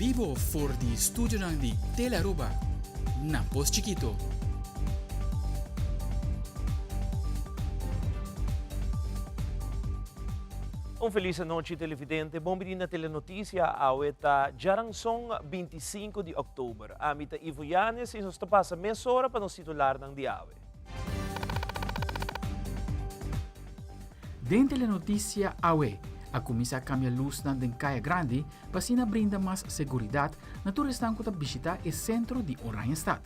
bibo for di studionan di Telearuba na Pos Chikito. Un felis anochi televidente, bon bini na Telenoticia, awe ta djaranson 25 di oktober. Ami ta Ivo Yanes y nos ta pasa mesora pa nos titularnan di awe. Den Telenoticia awe, a cuminsa cambia luznan den Caya Grandi pa asina brinda mas seguridad na tur esnan cu ta bishita e centro di Oranjestad.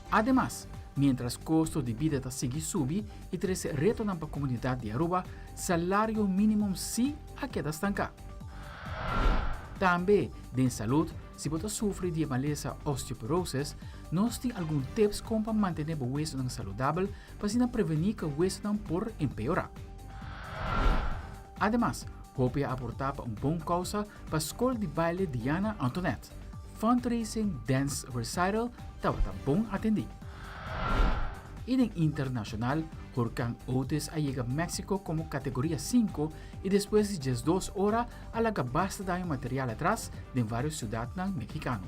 Ademas, mientras costo di bida ta sigui subi y trece retonan pa comunidad di Aruba, salario minimum si a keda stanca. Tambe, den salud, si bo ta sufri di e malesa osteoporosis, nos tin algun tips con pa mantene bo wesonan saludabel pa asina prevení ku wesonan por empeorá. Ademas, hopi a aportá pa un bon kousa pa Skol di Baile Diana Antoinette. Fundraising Dance Recital tabata bon atendí. I den internashonal, hurkan Otis a yega Mexico komo kategoria sinku i despues di 12 ora a laga basta daño material atras den vários siudatnan mexicano.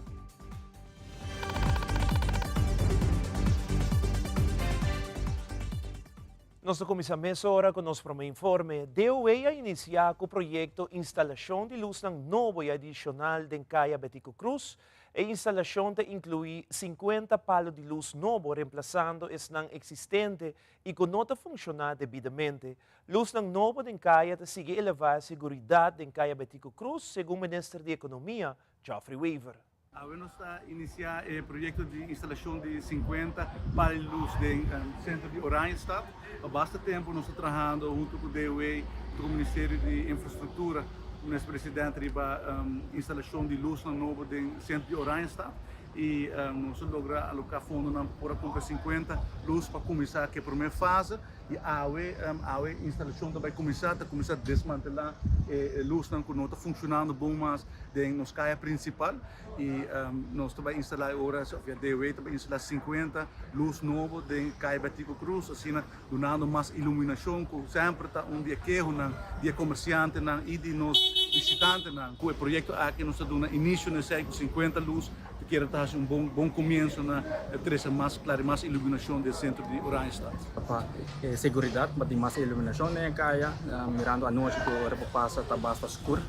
Nos ta kuminsá mesora ku nos promé informe. DOW a inisiá ku proyekto instalashon di lusnan nobo i adishonal den Kaya Betico Croes. E instalashon ta inkluí sinkuenta palu di lus nobo remplasando esnan eksistente i ku no ta funshoná debidamente. Lusnan nobo den kaya ta sigui elevá e seguridat den Kaya Betico Croes, segun Minister di Ekonomia, Geoffrey Wever. Awe nos ta inicia e proyecto di instalacion di 50 pal di luz den centro di Oranjestad. Pa basta tempo nos ta trahando hunto cu DOW, hunto cu Ministerio di Infrastructura, cu Minister President riba instalacion di luznan nobo den centro di Oranjestad y nos a logra aloca fondonan pa por a cumpra 50 luz pa cuminsa cu e prome fase y awe awe instalacion ta bay cuminsa, ta cuminsa desmantela e luznan cu no ta funcionando bon mas. Den nos kaya prinsipal i nos ta bai instalá e ora of ya DOW ta bai instalá 50 lus nobo den Kaya Betico Cruz asina dunando mas iluminashon ku semper ta un di e kehonan di e komersiantenan i di nos bisitantenan. Ku e proyekto aki nos ta duna inisio na esei ku 50 lus ta kere ta hasi un bon bon komienso na trese mas klari mas iluminashon den sentro di Oranjestad. Pa e seguridat pa tin mas iluminashon den e kaya mirando anochi ku ora bo pasa ta basta skur.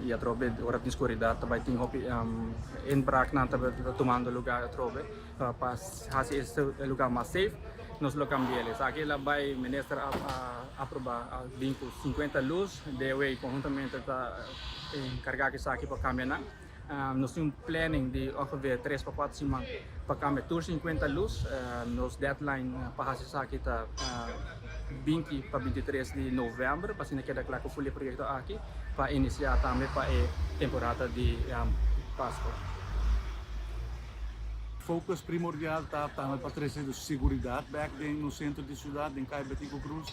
I atrobe ora tin skuridat ta bai tin hopi inbraaknan ta tumando lugar atrobe. Pa hasi e lugar mas safe nos lo cambia el. Esaki la bai minister a aproba a bin cu 50 luz. DOW conhuntamente ta encarga cu esaki pa cambia nan. Nos tin un planning di ongeveer tres pa cuatro siman pa cambia tur 50 luz. Nos deadline pa hasi esaki ta 20 pa 23 di november pa asina keda cla cu full e proyecto aki pa inicia tambe pa e temporada di Pasco. Focus primordial ta tambe pa trece seguridad bek den nos centro di ciudad, den Caya Betico Cruz.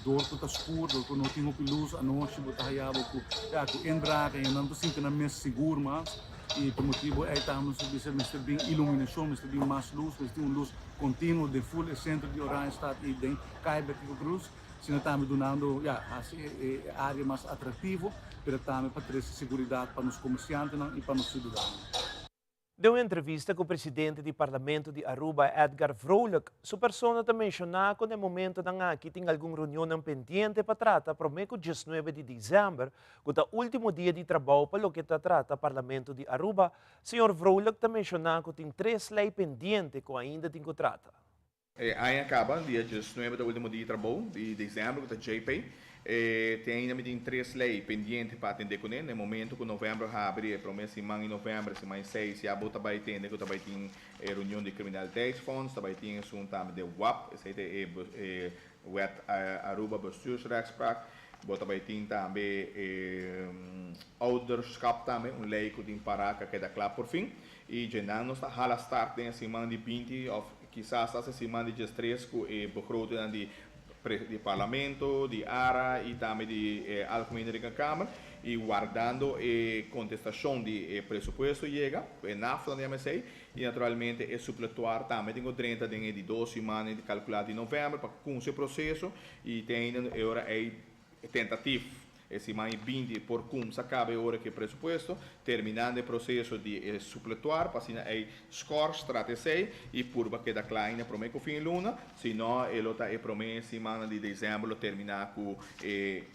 Dor ku ta skur, dor ku no tin hopi lus, anochi bo ta haya bo ku ya ku inbraak en nan ta sinti nan mes sigur mas i pa motibu ei ta nos ta bisa mester bin iluminashon, mester bin mas lus, mester tin un lus kontinuo den ful e sentro di Oranjestad i den Kaya Betico Cruz, asina tambe dunando ya hasi e area mas atraktivo pero tambe pa trese seguridat pa nos komersiantenan i pa nos siudadanonan. Den un entrevista cu presidente di Parlamento di Aruba, Edgar Vrolijk, su persona ta menciona cu na e momentonan aki tin algun reunionnan pendiente pa trata prome cu 19 di december, cu ta ultimo dia di trabou pa loke ta trata Parlamento di Aruba. Señor Vrolijk ta menciona cu tin tres ley pendiente cu ainda tin cu trata. E aña caba, dia 19 ta ultimo dia di trabou di december cu ta JP. E te ainda mi tin tres ley pendiente pa atende cune. Na e momento cu november habri, e prome siman di november, siman di seis, ya bo ta bay tende cu ta bay tin e reunion di Criminaliteitsfonds, ta bay tin esun tambe den wap, esey ta e Wet Aruba Bestuursrechtspraak. Bo ta bay tin tambe e ouderschap tambe, un ley cu tin para cu a keda cla por fin. I djenan nos ta hala start den e siman di 20 of kisas hasta e siman di 13 ku e begrotingnan di di Parlamento, di ARA i tambe di e Algemene Rekenkamer i wardando e kontestashon di e presupuesto yega ku e nafta nan yama esei i naturalmente e supletoir tambe tin ku drenta den e di dos siman di kalkulá di novèmber pa kunsi e proseso i te ainda e ora ei tentatif. E siman y 20 por cuminsa caba ora cu e presupuesto, terminando e proceso di suppletoire, pa asina e schors trata esey y purba keda cla na prome cu fin luna, sino e lo ta e prome siman di december lo termina cu e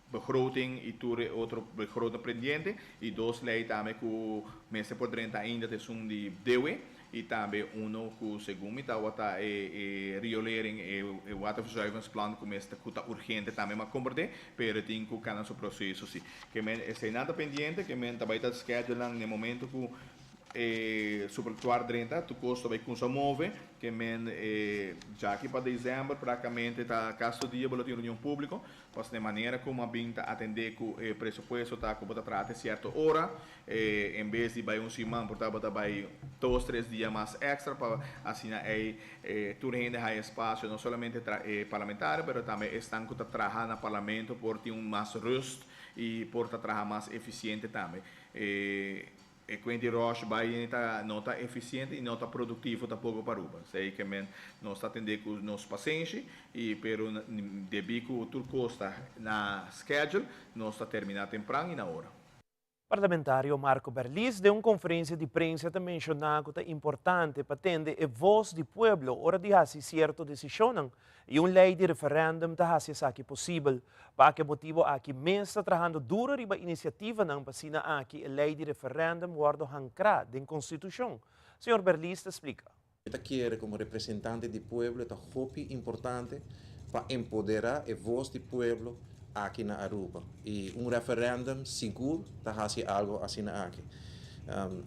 begroting y tur otro begroting pendiente y dos ley tambe cu mester por 30 ainda ta un di DW y tambe uno cu segun mi ta e riolering e waterverzuiveringsplan cu mester cu ta urgente tambe, ma comprende, pero tin cu cana su proceso si. Kemen esey nan ta pendiente, kemen tambe ta schedule na momento cu e suppletoire 30, tur cos ta bay cuminsa move, kemen ya aki pa december practicamente ta casi dia bo tin reunion publico, pa di manera con a bin ta atende cu e presupuesto ta como ta trata cierto ora, en bes di bay un siman, por ta bay 2, 3 dia mas extra pa asina tur hende haya espacio, no solamente parlamentario, pero tambe esnan cu ta traha na parlamento por tin un mas rust y por ta traha mas eficiente tambe. E cuenta rush bay ta, no ta eficiente y no ta productivo tampoco pa Aruba. Esey kemen nos ta atende cu nos paciente y pero debi cu tur cos ta na schedule, nos ta termina tempran y na ora. Parlamentario Marco Berlis, den un conferencia di prensa, a menciona cu ta importante pa tende e voz di pueblo ora di haci cierto decision y un ley di referendum ta haci esaki posibel. Pa e motibo aki mes ta trahando duro riba iniciativanan pa asina aki e ley di referendum wordo hancra den Constitucion. Señor Berlis ta splica. Ta kere como representante di pueblo, ta hopi importante pa empodera e voz di pueblo aki na Aruba. Y un referendum sigur ta haci algo asina aki.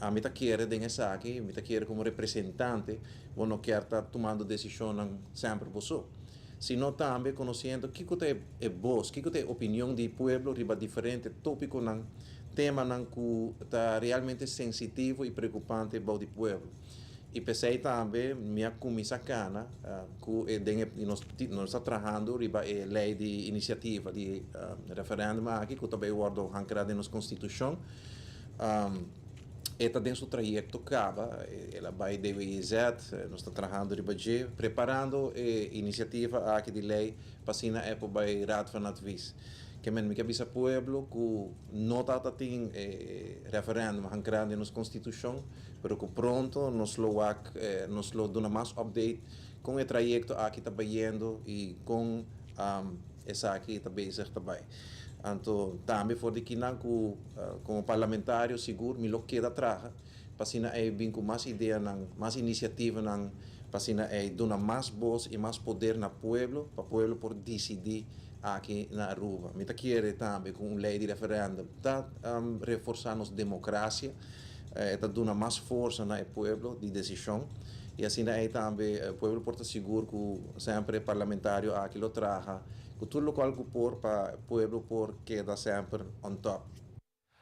Ami ta kere den esaki, mi ta kere como representante, bo no kier ta tumando decision semper bo so, sino tambe conociendo kico ta e voz, kico ta e opinion di pueblo riba diferente topiconan, temanan cu ta realmente sensitivo y preocupante pa e pueblo. Y p'esey tambe mi a cuminsa cana cu nos ta trahando riba e ley di iniciativa di referendum aki cu tambe a wordo hancra den nos Constitucion. E ta den su trayecto caba, el a bay DWZ, nos ta trahando riba dje, preparando e iniciativa aki di ley pa asina e por bay Raad van Advies. Kemen mi ke bisa pueblo cu no ta tin referendum hancra den nos Constitucion, pero cu pronto nos lo wak, nos lo duna mas update con e trayecto aki ta bayendo y con esaki ta bezig ta bay. Anto, tambe for di akinan cu como parlamentario sigur mi lo keda traha pa asina e bin cu mas ideanan, mas iniciativanan, pa asina e duna mas voz y mas poder na pueblo, pa pueblo por dicidi aki na Aruba. Mi ta kere tambe cu un ley di referendum ta reforsa nos democracia, ta duna mas forsa na pueblo di decision y asina ey tambe pueblo por ta sigur cu semper parlamentario aki lo traha cu tur loke por pa pueblo por keda semper on top.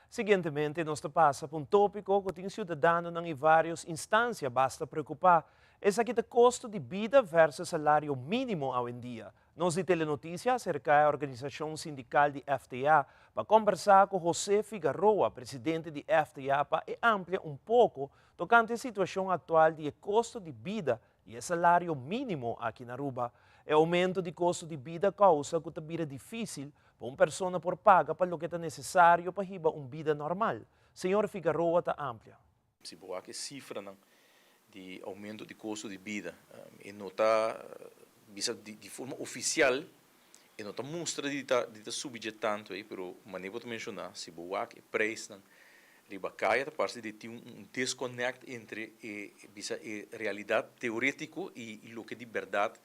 Siguientemente, nos ta pasa pa un topico cu tin ciudadanonan den varios instancia basta preocupa. Esaki ta costo di bida versus salario minimo awendia. Nos di Telenoticia a acerca e organisacion sindical di FTA pa combersa cu José Figueroa, presidente di FTA, pa amplia un poco tocante e situacion actual di costo di bida y salario minimo aki na Aruba. E aumento di costo di bida a causa cu ta bira dificil pa un persona por paga pa loke ta necesario pa hiba un bida normal. Señor Figueroa ta amplia. Si bo wak e cifranan di aumento di costo di bida e no ta bisa di forma oficial e no ta mustra di ta subi tanto ey, pero manera bo menciona, si bo wak e prijsnan riba caya, ta parce di tin un disconnect entre e bisa e realidad teoretico y loke di berdad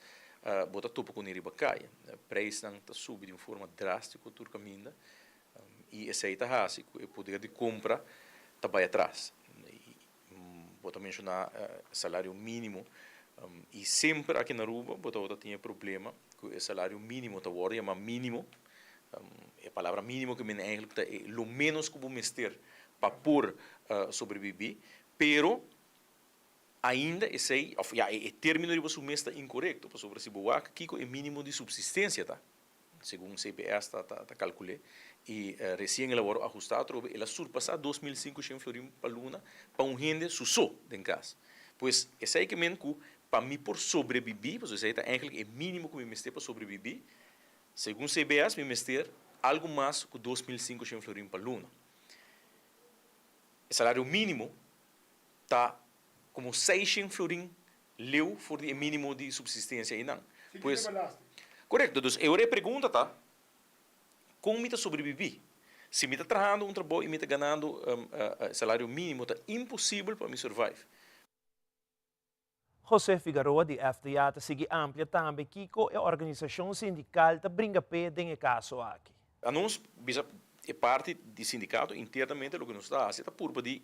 bo ta topa cu riba caya. Prijsnan ta subi di un forma drastico tur caminda y esey ta haci e poder di compra ta bay atras. Bo ta menciona salario minimo y semper aki na Aruba bo ta tin problema cu e salario minimo ta wordo yama minimo. E palabra minimo kemen eigenlijk ta lo menos cu bo mester pa por sobrevivi, pero ainda esey of ja, e termino di bo mes ta incorecto, pasobra si bo wak kico e minimo di subsistencia ta segun CBS ta calcula y recien el a wordo ahusta, el a surpasa 2.500 florin pa luna pa un hende su so den cas. Pues esey kemen cu pa mi por sobrevivi, pues esey ta eigenlijk e minimo cu mi mester pa sobrevivi, segun CBS mi mester algu mas ku 2500 florin pa luna. E salario mínimo ta komo 600 florin leu for di e mínimo di supsistensia einan. Pues, korekto. Dus e ora e pregunta ta, kon mi ta sobrebibí? Si mi ta trahando un trabou i mi ta ganando e salario mínimo, ta imposibel pa mi survive. José Figaroa di FDA ta sigui amplia tambe kiko e organisashon sindikal ta bringa p'e den e kaso aki. Anos bisa e parti di sindikato internamente loke nos ta hasi ta purba di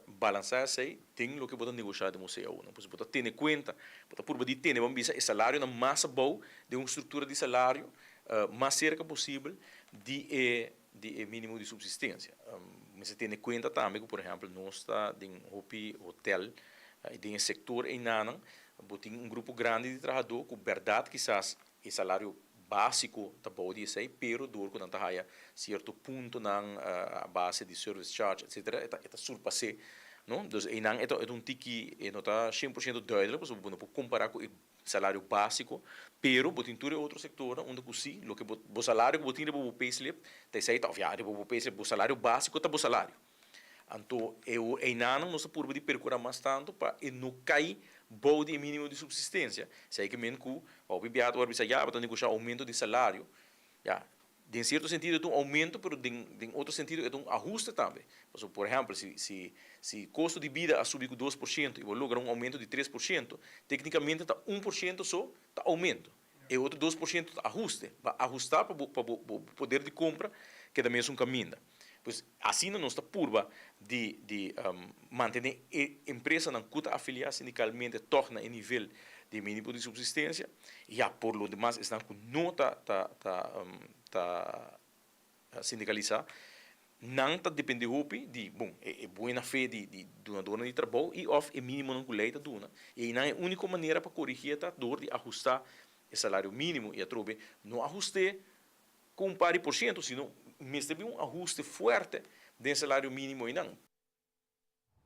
balansá esei den loke bo ta negoshá den un cao. Pues bo ta tene kuenta, bo ta purba di tene, bo a bisa e salarionan mas abou den un struktura di salario mas serka posibel di e di e minimo di subsistencia. Mester tene cuenta tambe cu por ehempel nos ta den hopi hotel y den e sector einanan bo tin un grupo grandi di trahador cu berdad kisas e salario basico ta bou di esey pero door cu nan ta haya cierto puntonan a base di service charge etcetera e ta surpase no. Dus einan e ta un tiki e no ta 100% duidelijk pasobra bo no por compara cu e Salario básiko, pero bo tin tur e otro sektornan unda ku si loke bo bo salario ku bo tin riba bo payslip ta esei ta òf ya riba bo payslip bo salario básiko ta bo salario. Anto e einanan nos ta purba di perkurá mas tantu pa e no kai bou di e mínimo di supsistensia. Esei ke men ku hopi biaha ta wòrdu bisa ya bo ta negoshá oumento di salario. Ya, Den cierto sentido e ta un aumento, pero den den otro sentido e ta un ahuste tambe. Pasobra, por ehempel, si si si costo di bida a subi cu 2% y bo logra un aumento di 3%, tecnicamente ta 1% so ta aumento. E otro 2% ta ahuste. Bo a ahusta pa bo pa bo bo poder di compra keda mesun caminda. Pues, asina nos ta purba di di mantene e empresanan cu ta afilia sindicalmente tog na e nivel di minimo di subsistencia. Ya, por lo demas esnan cu no ta ta ta ta sindicalisa, nan ta depende hopi di, bon, e e buena fe di di dunadornan di trabou y of e minimonan cu ley ta duna. Y einan e unico manera pa corigi e ta door di ahusta e salario minimo y atrobe no ahuste cu un par di por ciento, sino mester bin un ahuste fuerte den salario minimo einan.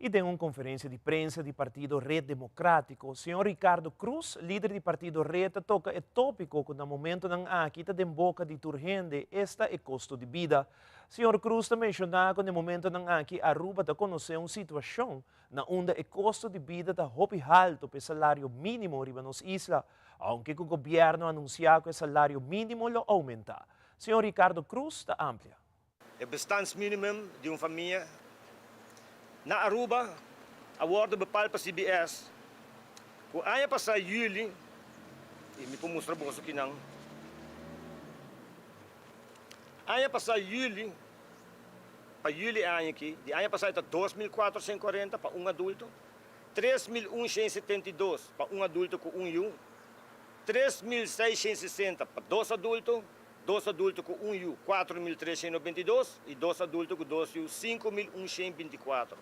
Y den un conferencia di prensa di partido Red Democratico, señor Ricardo Croes, lider di partido Red ta toca e topico cu na momentonan aki ta den boca di tur hende, esta e costo di bida. Señor Croes ta menciona cu na e momentonan aki Aruba ta conoce un situacion na unda e costo di bida ta hopi halto p'e salario minimo riba nos isla, aunke cu gobierno a anuncia cu e salario minimo lo aumenta. Señor Ricardo Croes ta amplia. E bestaansminimum di un famia na Aruba a wordo bepal pa CBS cu aña pasa juli, y mi por mustra boso kinan, aña pasa juli, pa juli e aña aki, di aña pasa e ta 2440 pa un adulto, 3172 pa un adulto cu un yu, 3660 pa dos adulto, Dos adulto ku un yu, 4392, i dos adulto ku dos yu, 5124.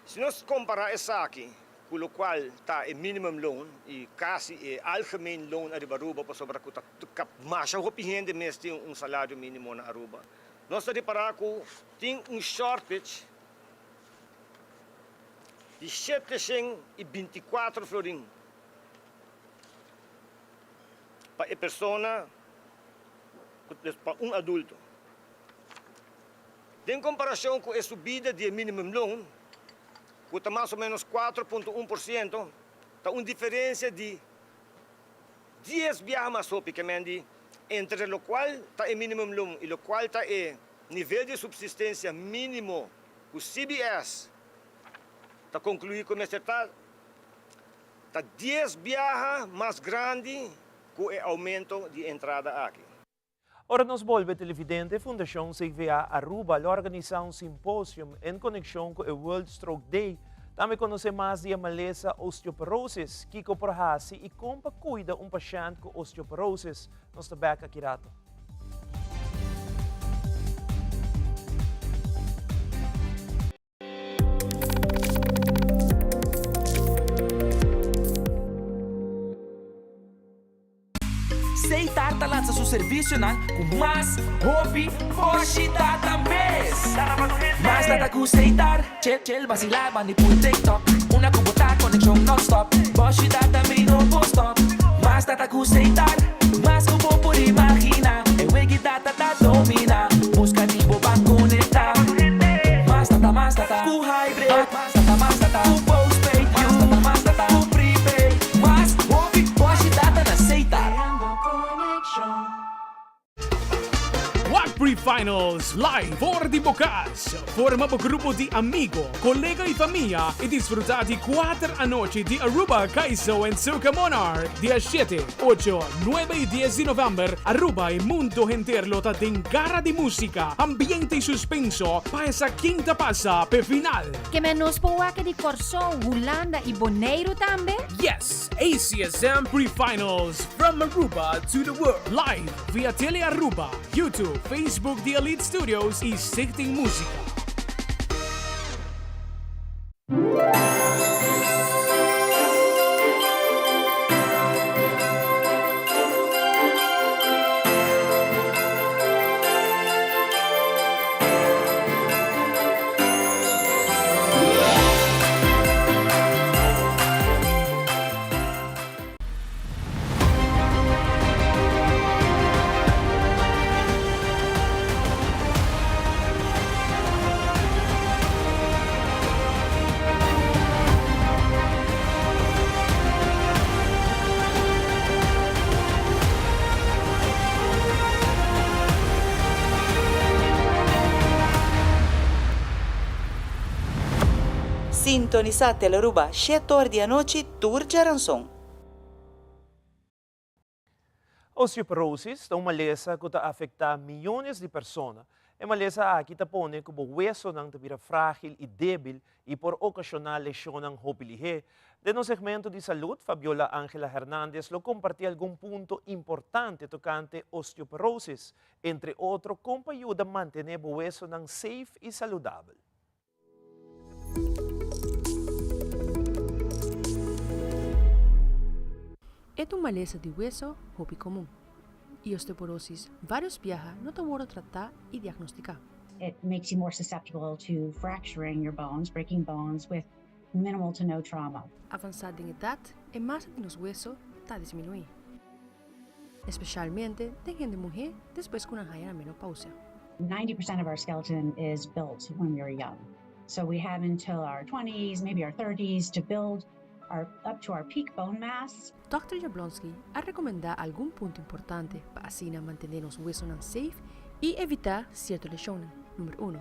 Si nos kompará esaki ku lokual ta e minimumloon i kasi e algemeen loon ariba Aruba, pasobra ku ta masha hopi hende mes tin un salario minimo na Aruba, nos ta ripará ku tin un shortage di 724 florin. Pa e persona ku pa un adulto. Den komparashon ku e subida di e minimumloon, ku ta mas o ménos 4.1%, ta un diferensia di dies biaha mas hopi ke men di entre lokual ta e minimumloon i lokual ta e nivel di supsistensia mínimo ku CBS ta konkluí ku mester ta. Ta dies biaha mas grandi ku e oumento di entrada aki. Ora nos bolbe televidente, Fundashon CVA Aruba lo organisá un simposium en konekshon ku e World Stroke Day. Tambe konosé mas di e malesa osteoporosis, kiko por hasi i kon pa kuida un pashènt ku osteoporosis. Nos ta bèk aki rato. Setar ta lansa su servicionan cu mas hopi boshi data mes. Mas data cu Setar, chill chill vacila bandi pul TikTok. Una cu bo ta conexion non stop, boshi data mi no por stop. Mas data cu Setar, mas cu bo por imagina. E wegi data. Pre-Finals live for di bo cas. Forma bo grupo di amigo, colega y famia y disfruta di cuater anochi di Aruba Kaiso and Soca Monarch dia shete, ocho, nuebe y dies di november. Aruba y mundo henter lo ta den gara di musica, ambiente y suspenso pa esa ken ta pasa p'e final. Ke men nos por wak di Kòrsou, Hulanda i Boneiru tambe? Yes! ACSM Pre-Finals from Aruba to the world live via Tele Aruba, YouTube, Facebook di Elite Studios y Stichting Musica. Sintonisa Telearuba shete or di anochi tur djaranson. Osteoporosis ta un malesa ku ta afektá miyones di persona. E malesa aki ta pone ku bo wesonan ta bira frágil i débil i por okashoná leshonnan hopi lihé. Den nos segmento di salud, Fabiola Angela Hernandez lo kompartí algun punto importante tokante osteoporosis, entre otro kon pa yuda mantené bo wesonan safe i saludabel. E ta un malesa di weso hopi komun, i osteoporosis vários biaha no ta wòrdu tratá i diagnostiká. It makes you more susceptible to fracturing your bones, breaking bones with minimal to no trauma. Avansá den edat, e masa di nos weso ta disminuí, espeshalmente den hende muhé despues ku nan haña nan menopausia. 90% of our skeleton is built when we are young. So we have until our twenties, maybe our thirties to build our up to our peak bone mass. Dòkter Jablonski a rekomendá algun punto importante pa asina mantené nos wesonan safe i evitá sierto leshonnan. Number uno,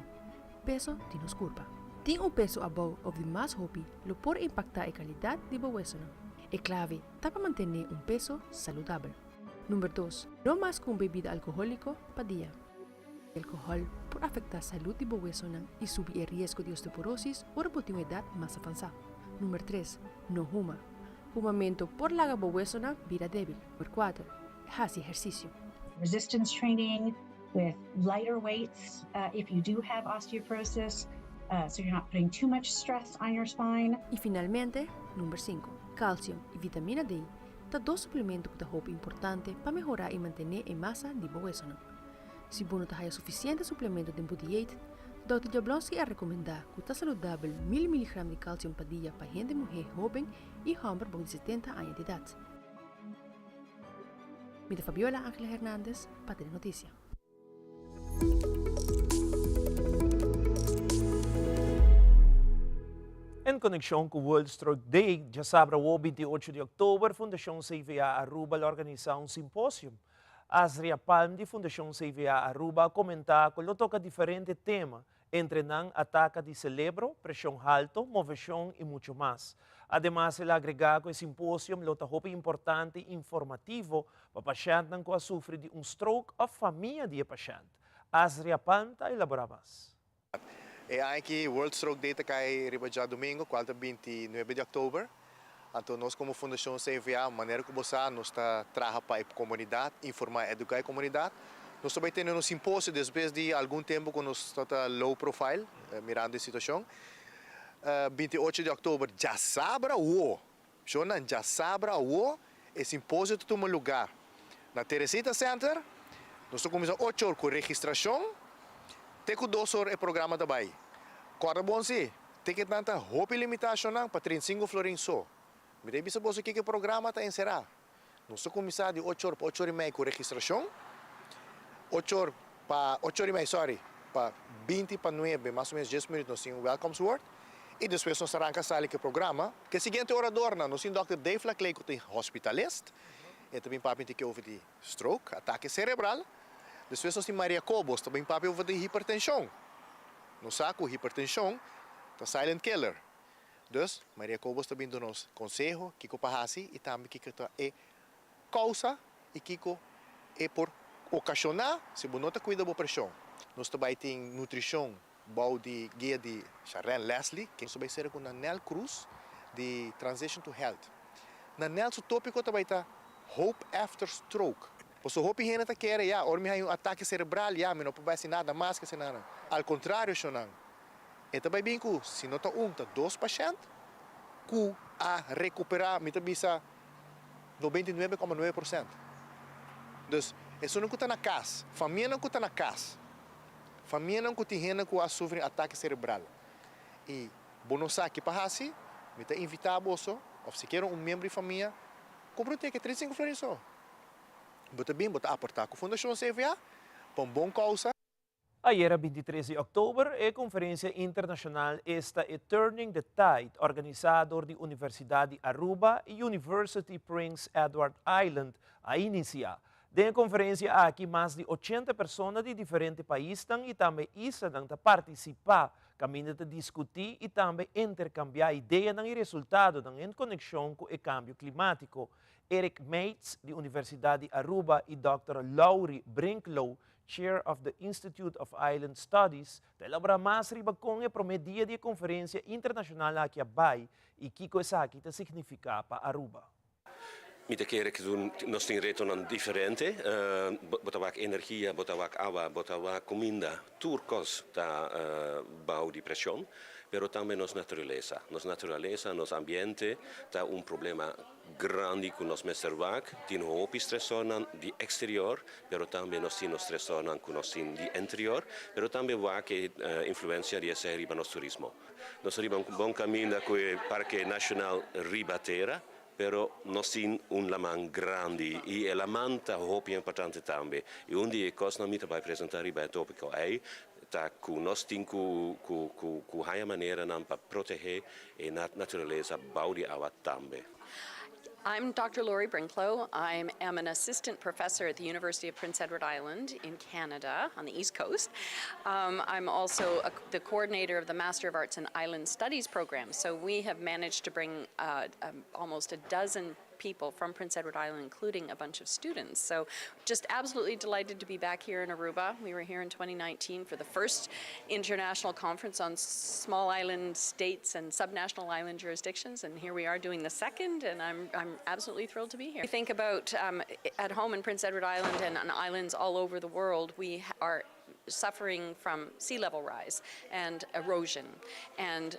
peso di nos kurpa. Tin un peso abou òf di mas hopi lo por impaktá e kalidat di bo wesonan. E klave ta pa mantené un peso saludabel. Number dos, no mas ku un bebida alkohóliko pa dia. Alkohòl por afektá salud di bo wesonan i subi e riesgo di osteoporosis ora bo tin un edat mas avansá. Number tres, no huma. Humamentu por laga bo wesonan bira débil. Number kuater, hasi ehersisio. Resistance training with lighter weights if you do have osteoporosis so you're not putting too much stress on your spine. I finalmente, number sinku, kalsium i vitamina D ta dos suplemento ku ta hopi importante pa mehorá i mantené e masa di bo wesonan. Si bo no ta haya sufisiente suplemento den bo diet, Dòkter Jablonski a rekomendá ku ta saludabel mil miligram di kalsium pa dia pa hende muhé hóben i hòmber bou di setenta aña di edat. Mi ta Fabiola Angela Hernandez pa Telenoticia. En konekshon ku World Stroke Day, djasabra awor 28 di òktober, Fundashon CVA Aruba lo organisá un simposium. Asria Palm di Fundashon CVA Aruba a komentá ku lo toka diferente tema, entre nan ataka di selebro, preshon halto, moveshon i muchu mas. Ademas el a agregá ku e simposium lo ta hopi importante i informativo pa pashèntnan ku a sufri di un stroke òf famia di e pashènt. Asria Palm ta elaborá mas. E aña aki World Stroke Day ta kai riba djadumingu, kual ta 29 di òktober. Anto nos komo Fundashon CVA, manera ku bo sa, nos ta traha pa e komunidat, informá i eduká e komunidat. Nos ta bai tene un simposio despues di algun tempu ku nos ta ta low profile, mirando e situashon. 28 di òktober, djasabra awo! Shonnan, djasabra awo e simposio ta tuma lugá na Teresita Center. Nos ta kuminsá ocho or ku registrashon, te ku dos or e programa ta bai. Kòrda bon si, ticketnan ta hopi limitá shonnan pa 35 florin so. Mi ta bisa boso kiko e programa ta enserá. Nos ta kuminsá di ocho or pa ocho or i mei ku registrashon, ocho or pa ocho or i mei, sorry, pa binti pa nuebe, mas o menos dies minuut nos tin un welkomstwoord i despues nos ta ranka sali ku e programa. Ku e siguiente oradornan, nos tin dòkter Dave Laclay ku ta hospitalist, e ta bin papia un tiki over di stroke, atake serebral. Despues nos tin Maria Cobos ta bin papia over di hipertenshon. Nos sa ku hipertenshon ta silent killer. Dus Maria Cobos ta bin duna nos konseho kiko pa hasi i tambe kiko ta e kousa i kiko e por okashoná si bo no ta kuida bo preshon. Nos ta bai tin nutrishon bou di guia di Sharlene Leslie, ken nos ta bai sera ku Nanel Cruz di Transition to Health. Nanel su tópiko ta bai ta Hope After Stroke. Pasobra hopi hende ta kere, ya, ora mi haña un atake serebral, ya, mi no por bai hasi nada mas ke esei. Al kontrario, shonnan, e ta bai bin ku si no ta un, ta dos pashènt ku a rekuperá, mi ta bisa 99,9%. Dus, esunnan ku ta na kas, famianan ku ta na kas, Famianan ku tin hende ku a sufri un atake serebral i bo no sa ki pa hasi, mi ta invitá boso, òf sikiera un miembro di famia, kumpra un teke 35 florin so. Bo ta bin, bo ta aportá ku Fundashon CVA pa un bon kousa. Ayera 23 di òktober e konferensia internashonal esta e Turning the Tide organisá dor di Universidat di Aruba i University Prince Edward Island a inisiá. Den e konferensia aki mas di ochenta persona di diferente paisnan i tambe islanan ta partisipá, kaminda ta diskutí i tambe interkambiá ideanan i resultadonan en konekshon ku e kambio klimátiko. Eric Meijts di Universidat di Aruba i dòkter Laurie Brinklow, Chair of the Institute of Island Studies, ta elaborá mas riba kon e promé dia di e konferensia internashonal aki a bai i kiko esaki ta signifiká pa Aruba. Mi ta kere ku nos tin retonan diferente. Bo ta wak energia, bo ta wak awa, bo ta wak kuminda, tur kos ta bou di preshon. Pero tambe nos naturalesa. Nos naturalesa, nos ambiente ta un problema grandi ku nos mester wak. Tin hopi stresornan di eksterior, pero tambe nos tin nos stresornan ku nos tin di interior. Pero tambe wak e influensia di esei riba nos turismo. Nos ta riba un bon kaminda ku e Parke Nashonal Riba Tera. Pero nos tin un laman grandi i e laman ta hopi importante tambe. I un di e kosnan mi ta bai presentá riba e tópiko ei ta ku nos tin ku ku ku ku haña maneranan pa protehé e naturalesa bou di awa tambe. I'm Doctor Laurie Brinklow. I am an assistant professor at the University of Prince Edward Island in Canada on the East Coast. Um, I'm also a, the coordinator of the Master of Arts in Island Studies program. So we have managed to bring uh, um, almost a dozen people from Prince Edward Island, including a bunch of students. So just absolutely delighted to be back here in Aruba. We were here in 2019 for the first international conference on small island states and subnational island jurisdictions, and here we are doing the second, and I'm, I'm absolutely thrilled to be here. We think about um, at home in Prince Edward Island and on islands all over the world, we are suffering from sea level rise and erosion and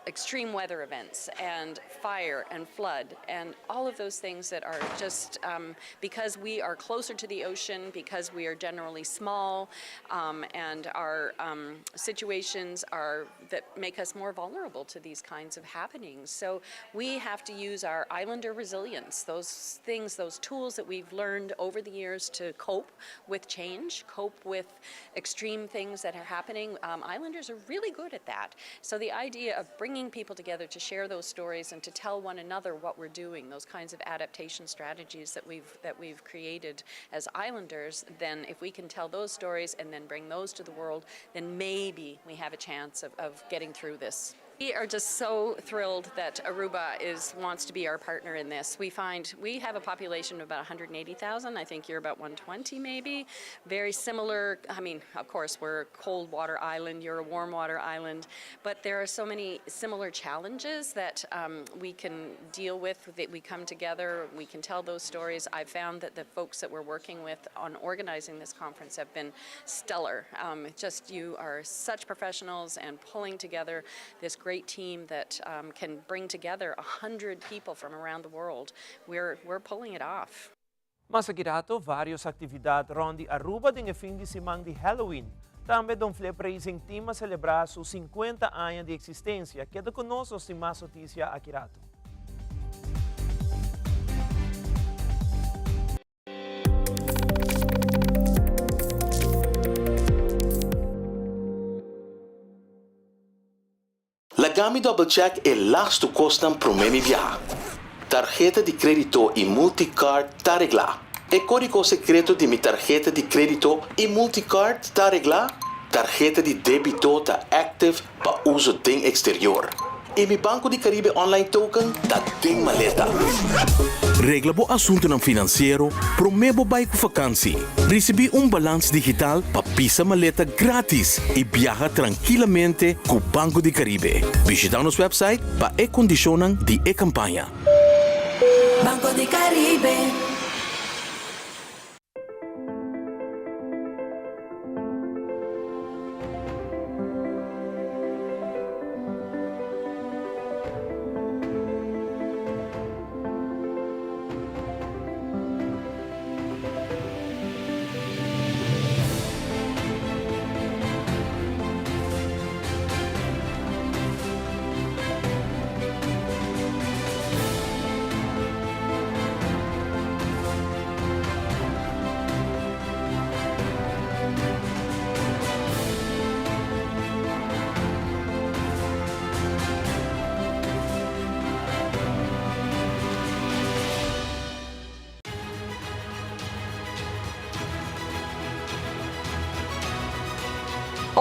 extreme weather events and fire and flood and all of those things that are just um, because we are closer to the ocean, because we are generally small, um, and our um, situations are that make us more vulnerable to these kinds of happenings. So we have to use our islander resilience, those things, those tools that we've learned over the years to cope with change, cope with extreme things that are happening. Um, islanders are really good at that. So the idea of bringing people together to share those stories and to tell one another what we're doing, those kinds of adaptation strategies that we've that we've created as islanders, then if we can tell those stories and then bring those to the world, then maybe we have a chance of, of getting through this. We are just so thrilled that Aruba is wants to be our partner in this. We find we have a population of about 180,000. I think you're about 120 maybe. Very similar. I mean, of course, we're a cold water island, you're a warm water island, but there are so many similar challenges that um, we can deal with, that we come together, we can tell those stories. I've found that the folks that we're working with on organizing this conference have been stellar. Um, just you are such professionals and pulling together this great team that um, can bring together 100 people from around the world. We're, we're pulling it off. Mas aki rato varios actividad rond di Aruba den e fin di siman di Halloween. Tambe Don Flip Racing Team a celebra su 50 aña di existencia. Keda cu nos, nos tin mas noticia aki rato. Laga mi double check e lastu kosnan promé mi biaha. Tarheta di krédito i multicard ta reglá. E kódigo sekreto di mi tarheta di krédito i multicard ta areglá? Tarheta di débito ta active pa uso den eksterior? I mi Banco di Caribe Online Token ta den maleta? Regla bo asuntunan finansiero promé bo bai ku fakansi. Risibí un balans digital pa pisa maleta grátis i biaha trankilamente ku Banco di Caribe. Bishitá nos wèpsait pa e kondishonnan di e kampaña. Banco di Caribe.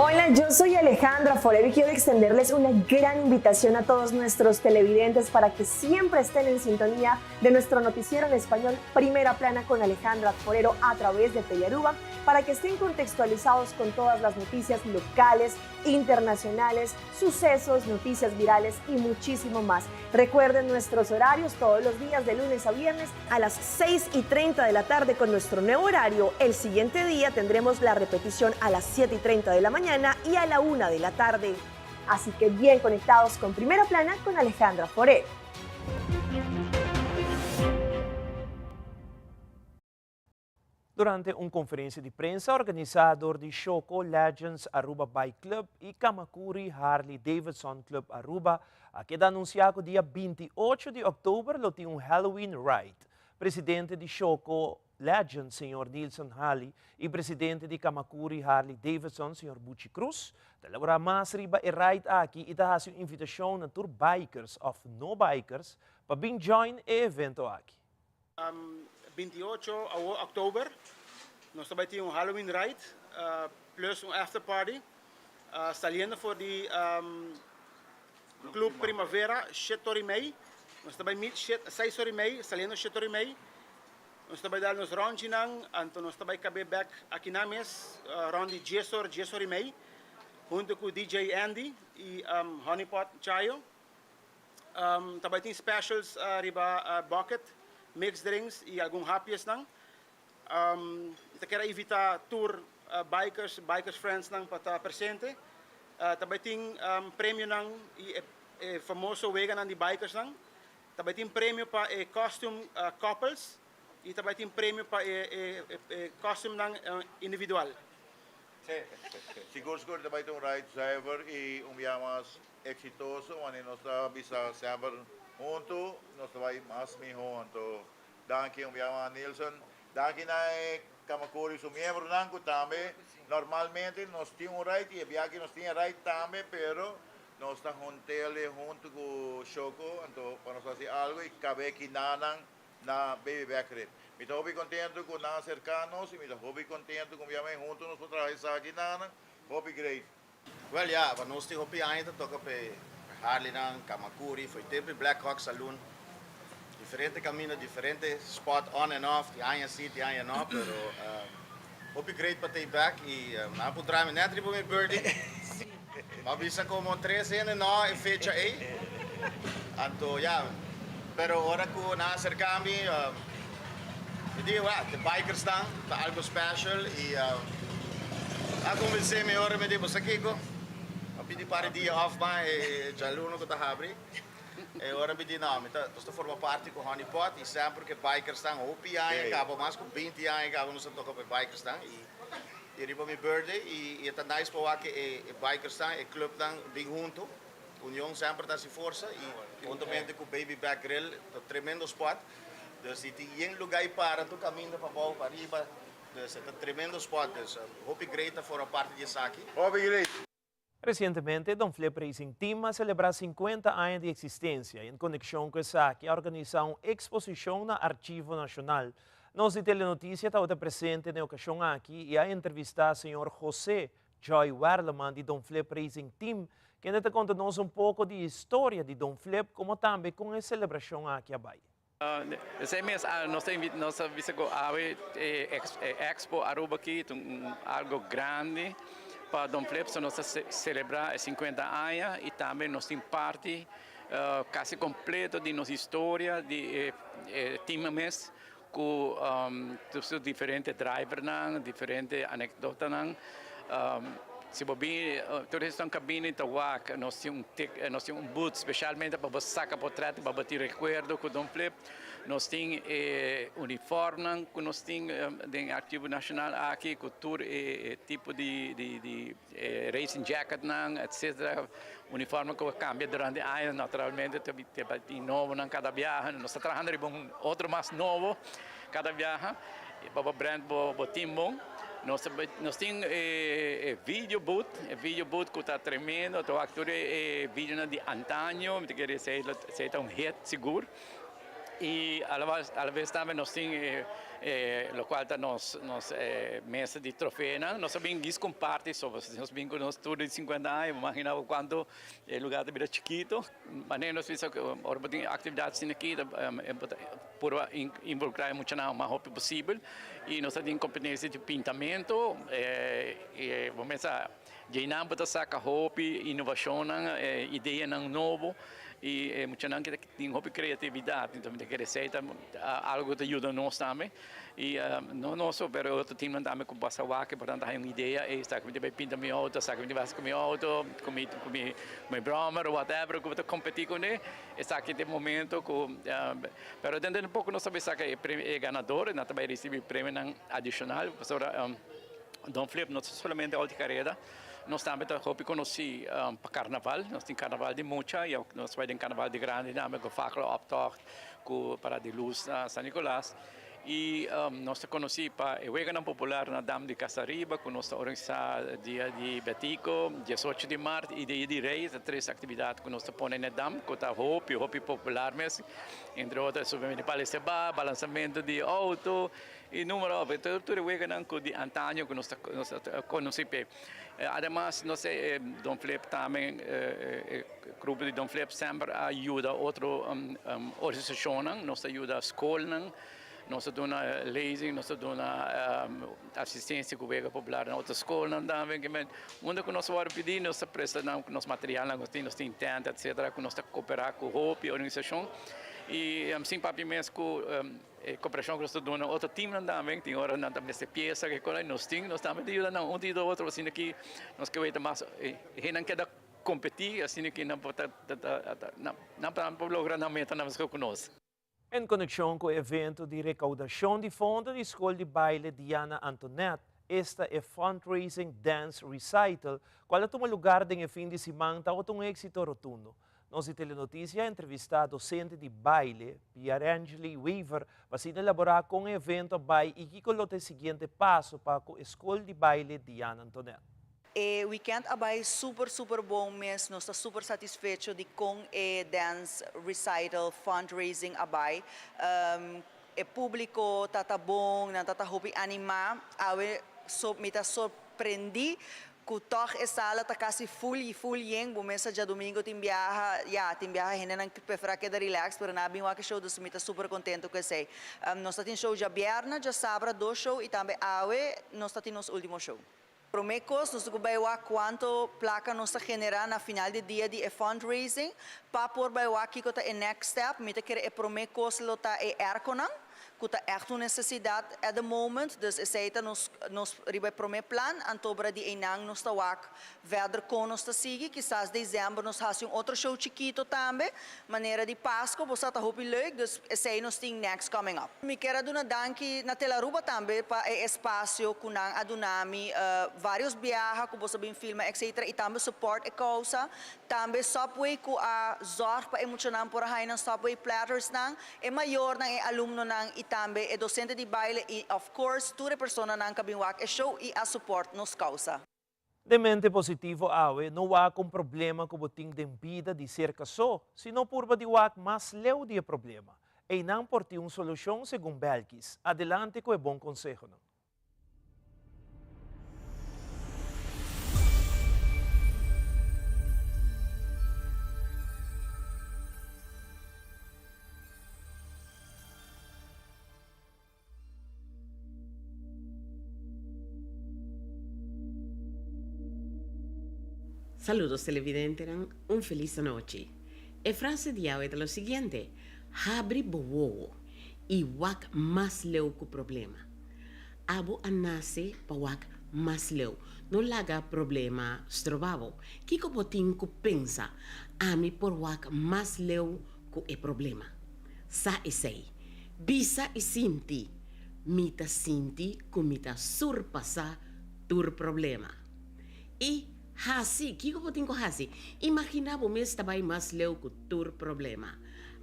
Hola, yo soy Alejandra Forero y quiero extenderles una gran invitación a todos nuestros televidentes para que siempre estén en sintonía de nuestro noticiero en español Primera Plana con Alejandra Forero a través de Pellaruba para que estén contextualizados con todas las noticias locales, internacionales, sucesos, noticias virales y muchísimo más. Recuerden nuestros horarios todos los días de lunes a viernes a las 6 y 30 de la tarde con nuestro nuevo horario. El siguiente día tendremos la repetición a las 7 y 30 de la mañana y a la 1 de la tarde. Así que bien conectados con Primera Plana con Alejandra Forero. Durante un conferencia di prensa organisa door di Shoco Legends Aruba Bike Club y Kamakuri Harley Davidson Club Aruba, a keda anuncia cu dia 28 di october lo tin un Halloween Ride. Presidente di Shoco Legends, señor Nilson Halley, y presidente di Kamakuri Harley Davidson, señor Buchi Cruz, ta elabora mas riba e ride aki y ta haci un invitacion na tur bikers of no bikers pa bin join e evento aki. 28 awor oktober nos ta bai tin un Halloween ride plus un after party saliendo for di Club Primavera shete ora y mei nos ta bai meet seis ora y mei saliendo shete ora y mei nos ta bai dal nos rondjinan anto nos ta bai kabe bek akinan mes rond di dies or dies ora y mei hunto ku DJ Andy y Honey Pot Chayo. Ta bai tin specials riba bucket, mixed drinks y algun hapjesnan. Ta kier a invita tur bikers, bikers friendsnan pa ta presente. Ta bai tin premionan y e famoso weganan di bikersnan. Ta bai tin premio pa e costume couples y ta bai tin premio pa e costumenan individual. Sigur sigur ta bai ta un ride zuiver y un biaha mas Exitoso wanneer nos ta bisa semper hunto nos ta bay mas miho anto danki un bia mas Nilson danki na e Kamakuri su miembronan cu tambe normalmente nos tin un ride y e bia aki nos tin e ride tambe pero nos ta huntele hunto cu Shoko anto pa nos haci algo y cabe kinanan na Baby Back Rib mi ta hopi contento cu nan a acerca nos y mi ta hopi contento cu un bia mas hunto nos por traha esaki nan hopi great. Wel ya, pa nos tin hopi aña ta toca p'e Harleynan, Kamakuri, fo'i tempo e Black Hawk Saloon. Diferente caminda, diferente spot on and off, tin aña si, tin aña no, pero hopi great pa t'ey back y nan a puntra mi net riba mi birthday. M'a bisa como tres hende no e fecha ey, anto ya, pero ora cu nan a acerca mi, Mi di, Wah, de bikers nan ta algo special y a convence mi ora mi di, Bo sa kico? A pidi par di dia off ma e djaluno cu ta habri. E ora mi di, No, mi ta, nos ta forma parti cu Honey Pot y semper cu e bikers nan hopi aña caba, mas cu binti aña caba nos ta toca pa e bikers nan y riba mi birthday y e ta nice pa wak e bikers nan, e club nan bin hunto. Union semper ta haci forsa y huntamente cu Baby Back Grill ta tremendo spot. Dus di tin yen luga y para tur caminda pa bou pa riba dus e ta tremendo spot dus hopi great ta forma parti di esaki. Hopi great. Resientemente Don Flip Racing Team a selebrá sinkuenta aña di eksistensia i en konekshon ku esaki a organisá un eksposishon na Archivo Nashonal. Nos di Telenoticia tabata presente na e ocasion aki y a entrevista señor José Joy Werleman di Don Flip Racing Team, kende ta conta nos un poco di historia di Don Flip como tambe con e celebracion aki a bay. Esei mes nos ta invita nos ta bisa ku awe e Expo Aruba aki ta un algo grandi pa Don Flip so nos ta selebrá e sinkuenta aña i tambe nos tin parti kasi kompleto di nos historia di e team mes ku tur su diferente drivernan diferente anekdotanan. Si bo bini tur esnan ka bini ta wak nos tin un tik nos tin un booth specialmente pa bo saka potret pa bo tin rekuerdo ku Don Flip. Nos tin e uniformnan ku nos tin den Archivo Nashonal aki ku tur e tipo di di di racing jacketnan etcetera. Uniformnan ku a kambia durante aña naturalmente ta tin nobonan kada biaha. Nos ta trahando riba un otro mas nobo kada biaha pa bo brand bo team bon. Nos ta nos tin e video booth, e video booth ku ta tremendo, ta wak tur e videonan di antaño, mi ta kere esei lo esei ta un hit sigur. I alabes tambe nos tin e lokual ta nos nos mesa di trofeonan, nos a bin gis komparti so, pasobra nos bin ku nos tur di sinkuenta aña, bo magina bo kuantu e lugar ta bira chikito. Manera nos bisa ku ora bo tin aktividat asina aki ta purba involukrá e muchanan mas hopi posibel i nos ta tin kompetensia di pintamentu i bo mester djeinan bo ta saka hopi inovashonnan ideanan nobo i e muchanan ke tin hopi kreatividat enton mi ta kere esei ta algu ku ta yuda nos tambe i no nos so pero e otro timnan tambe ku pasa wak por tanto haña un idea ey esaki mi ta bai pinta mi outo esaki mi ta bai hasi ku mi outo ku mi ku mi brommer o whatever ku bo ta kompetí kuné esaki ta e momento ku pero denter di poko nos ta bai saka e premio e ganador nan ta bai risibí premionan adishonal pasobra Don Flip no ta solamente outo di kareda nos tambe ta hopi konosí pa karnaval nos tin karnaval di mucha i nos bai den karnaval di grandi tambe ku fakkel optocht ku parada di lus na San Nicolas i nos ta konosí pa e weganan popular na Dam di Casariba ku nos ta organisá dia di Betico diesocho di mart i dia di Rey ta tres aktividat ku nos ta pone na e dam ku ta hopi hopi popular mes entre otro subimento di Paleseba balansamentu di outo i numero op tur e weganan ku di antaño ku nos ta konosí p'e. Ademas nos e Don Flip tambe e grupo di Don Flip semper a yuda otro organisashonnan, nos ta yuda skolnan, nos ta duna lezing, nos ta duna asistensia ku wega popular na otro skolnan tambe. Unda ku nos wòrdu pidi nos ta presta nan nos materialnan ku nos tin, nos tin tent etcetera ku nos ta koperá ku hopi organisashon i sin papia mes ku E koperashon ku nos ta duna otro timnan tambe, tin ora nan ta mester piesa ke kos, nos tin, nos tambe ta yuda nan un ta yuda otro asina ki nos ke weta mas e hendenan keda kompetí asina ki nan por ta nan por logra nan metanan meskos ku nos. En konekshon ku e evento di rekaudashon di fondo di Skol di Baile Diana Antonet, esta e Fundraising Dance Recital, kual a tuma lugar den e fin di siman tabata un éksito rotundo. Nos di Telenoticia a entrevista docente di baile, Pierangely Wever, pa asina elabora con e evento a bay y kico lo ta e siguiente paso pa cu e scol di baile Diana Antonette. E weekend a bay super super bon mes, nos ta super satisfecho di con e dance recital fundraising a bay. E publico ta ta bon, nan ta ta hopi anima. Awe so mi ta sorprendi Ku tòg e sala ta kasi ful i ful yen, bo mesa djadumingu tin biaha, ya, tin biaha hendenan preferá keda relax, pero nan a bin wak e show, dus mi ta super kontentu ku esei. Nos ta tin show djabièrnè, djasabra dos show i tambe awe nos ta tin nos último show. Promé kos, nos ta ku bai wak kuantu plaka nos ta generá na final di dia di e fundraising, pa por bai wak kiko ta e next step. Mi ta kere e promé kos lo ta e airconan. ku ta ègt un nesesidat at the moment, dus esei ta nos nos riba e promé plan, antobra di einan nos ta wak verder kon nos ta sigui, kisas desèmber nos hasi un otro show chikito tambe, manera di Pasko, bo sa ta hopi leuk, dus esei nos tin next coming up. Mi kier a duna danki na Telaruba tambe pa e espasio ku nan a duna mi varios biaha ku boso a bin filma etc. I tambe support e kousa, tambe Subway ku a zorg pa e muchanan por a haña nan Subway platters nan, E mayornan, e alumnonan y tambe e docente di baile y of course tur e personanan ca bin wak e show y a support nos causa. Den mente positivo awe no wak un problema ku bo tin den bida di serka so, sino purba di wak mas leu di e problema. Einan por tin un solushon segun Belkis. Adelante ku e bon konsehonan. Saludos televidentenan, un felis anochi. E frase di awe ta lo siguiente, Habri bo wowo i wak mas leu ku problema. Abo a nase pa wak mas leu, no laga problema stroba bo. Kiko bo tin ku pensa? Ami por wak mas leu ku e problema. Sa esei. Bisa i sinti, Mi ta sinti ku mi ta surpasá tur problema. I hasi, kiko bo tin ku hasi? Imaginá bo mes ta bai mas leu ku tur problema.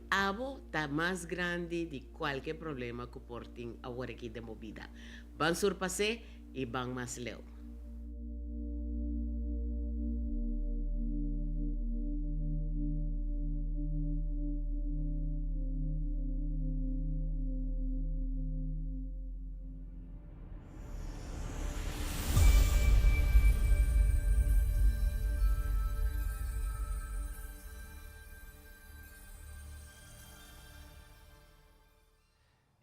Abo ta mas grandi di kualke problema ku por tin aworakí den bo bida. Ban surpas'é i ban mas leu.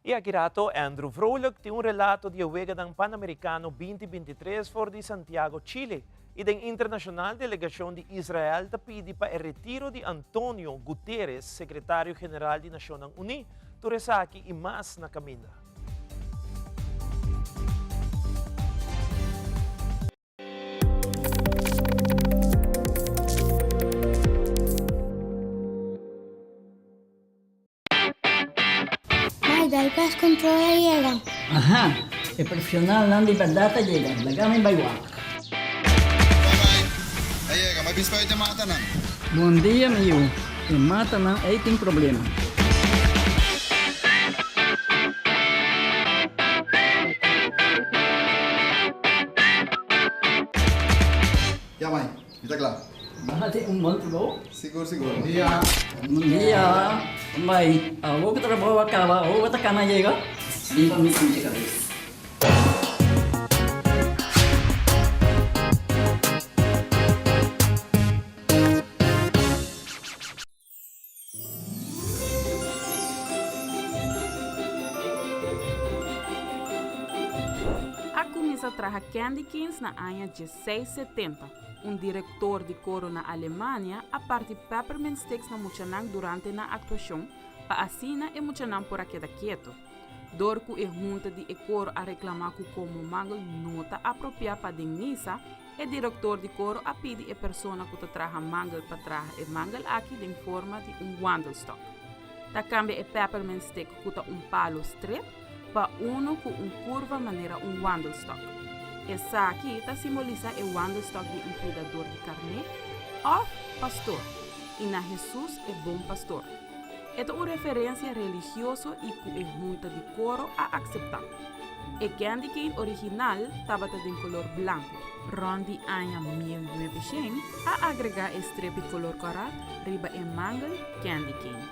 Y aki rato Andrew Vrolijk tin un relato di e Weganan Panamericano 2023 for di Santiago, Chile. Y den internacional delegacion di Israel ta pidi pa e retiro di Antonio Guterres, secretario general di Nacionnan Uni. Tur esaki y mas na caminda. Mai, dal pest control a yega. Aha, e profesionalnan di berdad a yega. Laga mi bai wak. Bai, a yega. Mai bin spuit e matanan. Bon dia, mi yu. E matanan ei tin problema. Ya, mai. Mi ta kla. Bo hasi un bon trabou. Sigur, sigur. Bon dia. Bon dia. Bai, awor ku trabou a kaba, awor bo ta kana yega? Bin pa mi pincha kabes. A kuminsá traha candy canes na aña 1670. Un direktor di koro na Alemania a parti peppermint sticks na muchanan durante nan aktuashon pa asina e muchanan por a keda keto. Dor ku e hunta di e koro a reklamá ku komo mangel no ta apropiá pa den misa, E direktor di koro a pidi e persona ku ta traha mangel pa traha e mangel aki den forma di un wandelstok. Ta kambia e peppermint stick ku ta un palu stret pa unu ku un kurva manera un wandelstok. Esaki ta simbolisá e wandelstok di un kuidador di karné òf pastor i na Hesus e bon pastor. E ta un referensia religioso i ku e hunta di koro a akseptá. E candy cane original tabata den kolor blanku. Rònt di aña 1900 a agregá e strepi kolor kòrá riba e mangel candy cane.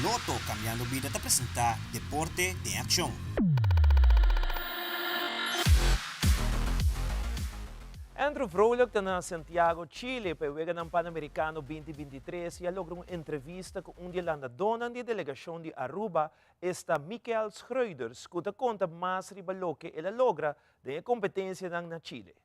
Lotto Cambiando Bida ta presenta Deporte den Accion. Andrew Vrolijk ta na Santiago, Chile pa e Weganan Panamericano 2023 y a logra un entrevista cu un di e landadónan di e delegacion di Aruba, esta Michael Schreuders, cu ta conta mas riba loke el a logra den e competencianan na Chile.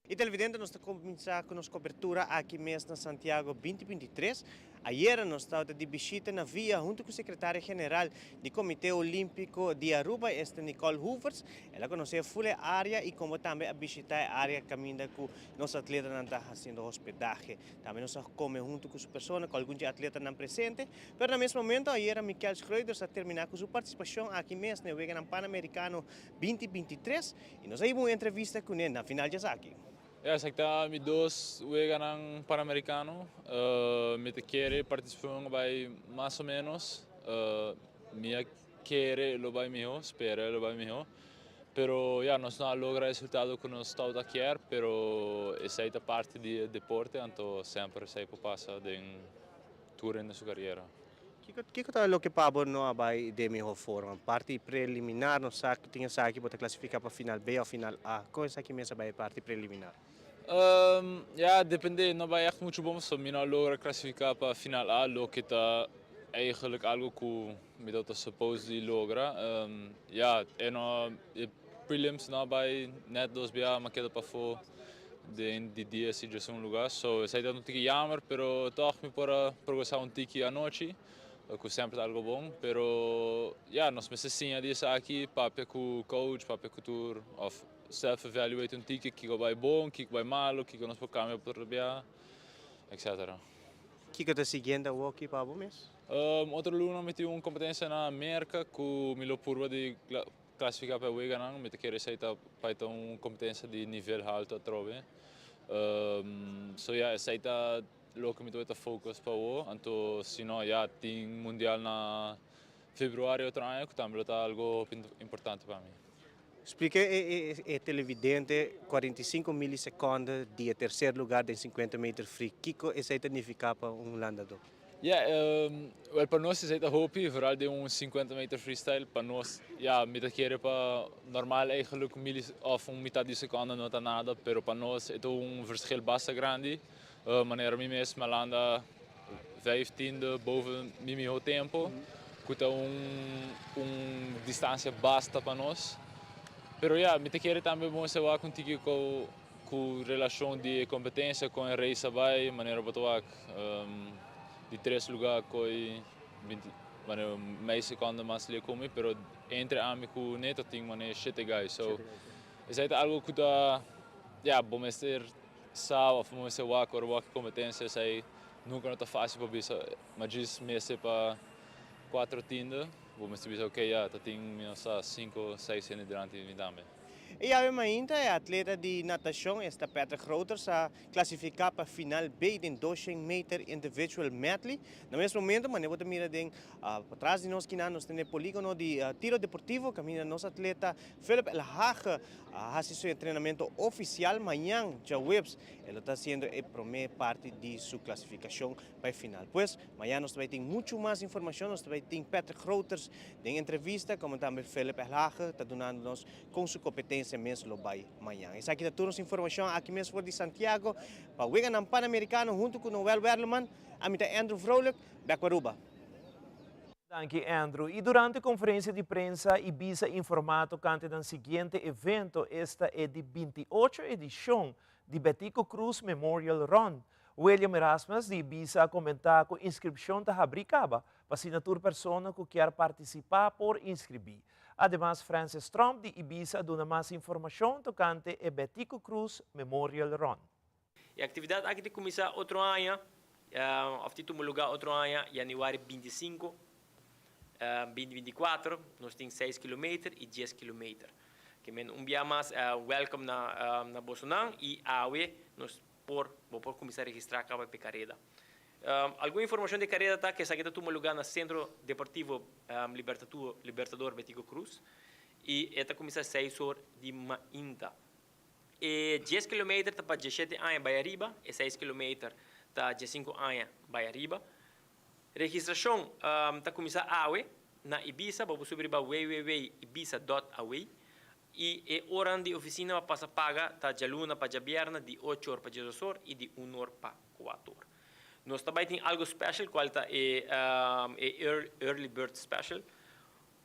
Y televidente nos ta cuminsa cu nos cobertura aki mes na Santiago 2023. Ayera nos tabata di bishita na via hunto cu Secretaria General di Comite Olimpico di Aruba, esta Nicole Hoevertsz. El a conoce full e area y como tambe a bishita e area caminda cu nos atletanan ta haciendo hospedahe. Tambe nos a come hunto cu su persona, cu algun dje atletanan presente. Pero na mes momento ayera Michiel Schreuders a termina cu su participacion aki mes na e Weganan Panamericano 2023. Y nos a hiba un entrevista cune na final djesaki. Ja, esaki ta mi dos weganan Panamericano. Mi ta kere participacion a bay mas o menos. Mi a kere lo bay miho, spera lo bay miho. Pero ja, nos no a logra resultado cu nos tabata kier, pero esey ta parti di e deporte, anto semper esey por pasa den tur hende su carera. Kico ta loke pa bo no a bay den miho forma? Parti preliminar nos sa cu tin esaki bo ta clasifica pa final B of final A. Con esaki mes a bay e parti preliminar? Ja, depende, no bay echt mucho bon, so mi no a logra clasifica pa final A, loke ta eigenlijk algo cu mi tabata suppose di logra. Ja, e no, e prelims no a bay net dos bia, m'a keda pafó den di dies y diesun lugar, so esey ta un tiki jammer, pero toch mi por a progresa un tiki anochi, cu semper ta algo bon, pero ja, nos mester siña di esaki, papia cu coach, papia cu tur, of self evaluate un tiki, kico bay bon, kico bay malo, kico nos por cambia pa otro bia, etc. Kico ta siguiente awoki pa bo mes? Otro luna mi tin un competencia na Merca cu mi lo purba di clasifica pa e weganan. Mi ta kere esey ta pa ta un competencia di nivel halto atrobe. So ya, esey ta loke mi ta ta focus pa awo. Anto si no ya tin mundial na februari otro aña cu tambe lo ta algo hopi importante pa mi. Splica e televidente 45 miliseconde di e tercer lugar den 50 meter free. Kico esey ta nifica pa un landador? Ja, wel pa nos esey ta hopi, vooral den un 50 meter freestyle. Pa nos, ja, mi ta kere pa normal eigenlijk milis of un mitad di seconde no ta nada, pero pa nos e ta un verschil basta grandi. Manera mi mes m'a landa vijftiende boven mi miho tempo, cu ta un un distancia basta pa nos. Pero ja, mi ta kere tambe bon sa wak un tiki cu cu relacion di e competencia con e race a bay, manera bo ta wak di tres lugar coy binti manera mei seconde mas lia cu mi, pero entre ami cu Neto tin manera shete guys. So esey ta algo cu ta, ja, bo mester Sa of bo mester wak ora bo wak e competencia esey nunca no ta facil pa bisa ma djis mester pa cuatro tiende bo mester bisa ok ya ta tin mi no sa cinco seis hende dilanti di mi tambe. E awe mainta e atleta di natacion esta Patrick Groters a clasifica pa final B den 200 meter individual medley. Na mes momento manera bo ta mira den patras di nos kinan nos tene poligono di tiro deportivo caminda nos atleta Philip Elhage a hasi su entrenamento oficial mañan djaweps. E lo ta haciendo e prome parti di su clasificacion pa e final. Pues, mañan nos ta bay tin mucho mas informacion. Nos ta bay tin Patrick Groters den entrevista, como tambe Philip Elhage ta dunando nos con su competencia mes lo bay mañan. Esaki ta tur nos informacion aki mes for di Santiago pa Weganan Panamericano hunto cu Noel Werleman. Ami ta Andrew Vrolijk, bek pa Aruba. Danki Andrew. Y durante conferencia di prensa Ibisa informa tocante nan siguiente evento, esta e di 28 edicion di Betico Croes Memorial Run. William Erasmus di Ibisa a comenta cu inscripcion ta habri caba pa asina tur persona cu kier participa por inscribi. Ademas Francis Tromp di Ibisa a duna mas informacion tocante e Betico Croes Memorial Run. E aktividat aki ta kuminsá otro aña òf ta tuma lugá otro aña yanüari 25, 2024. Nos tin seis kilometer i dies kilometer. Ke men un bia mas wèlkòm na na bosonan i awe nos por bo por kuminsá registrá kaba p'e kareda. Algun informashon di e kareda ta ku esaki ta tuma lugá na Sentro Deportivo Libertador Betico Croes i e ta kuminsá seis or di mainta. E dies kilometer ta pa dieshete aña bai ariba, e seis kilometer ta diesinku aña bai ariba. Registrashon ta kuminsá awe na Ibisa, bo por subi riba www.ibisa dot aw. I e oranan di ofisina pa pasa paga ta djaluna pa djabièrnè di ocho or pa diesdos or i di un or pa kuater or. Nos ta bai tin algu special kual ta e e early bird special.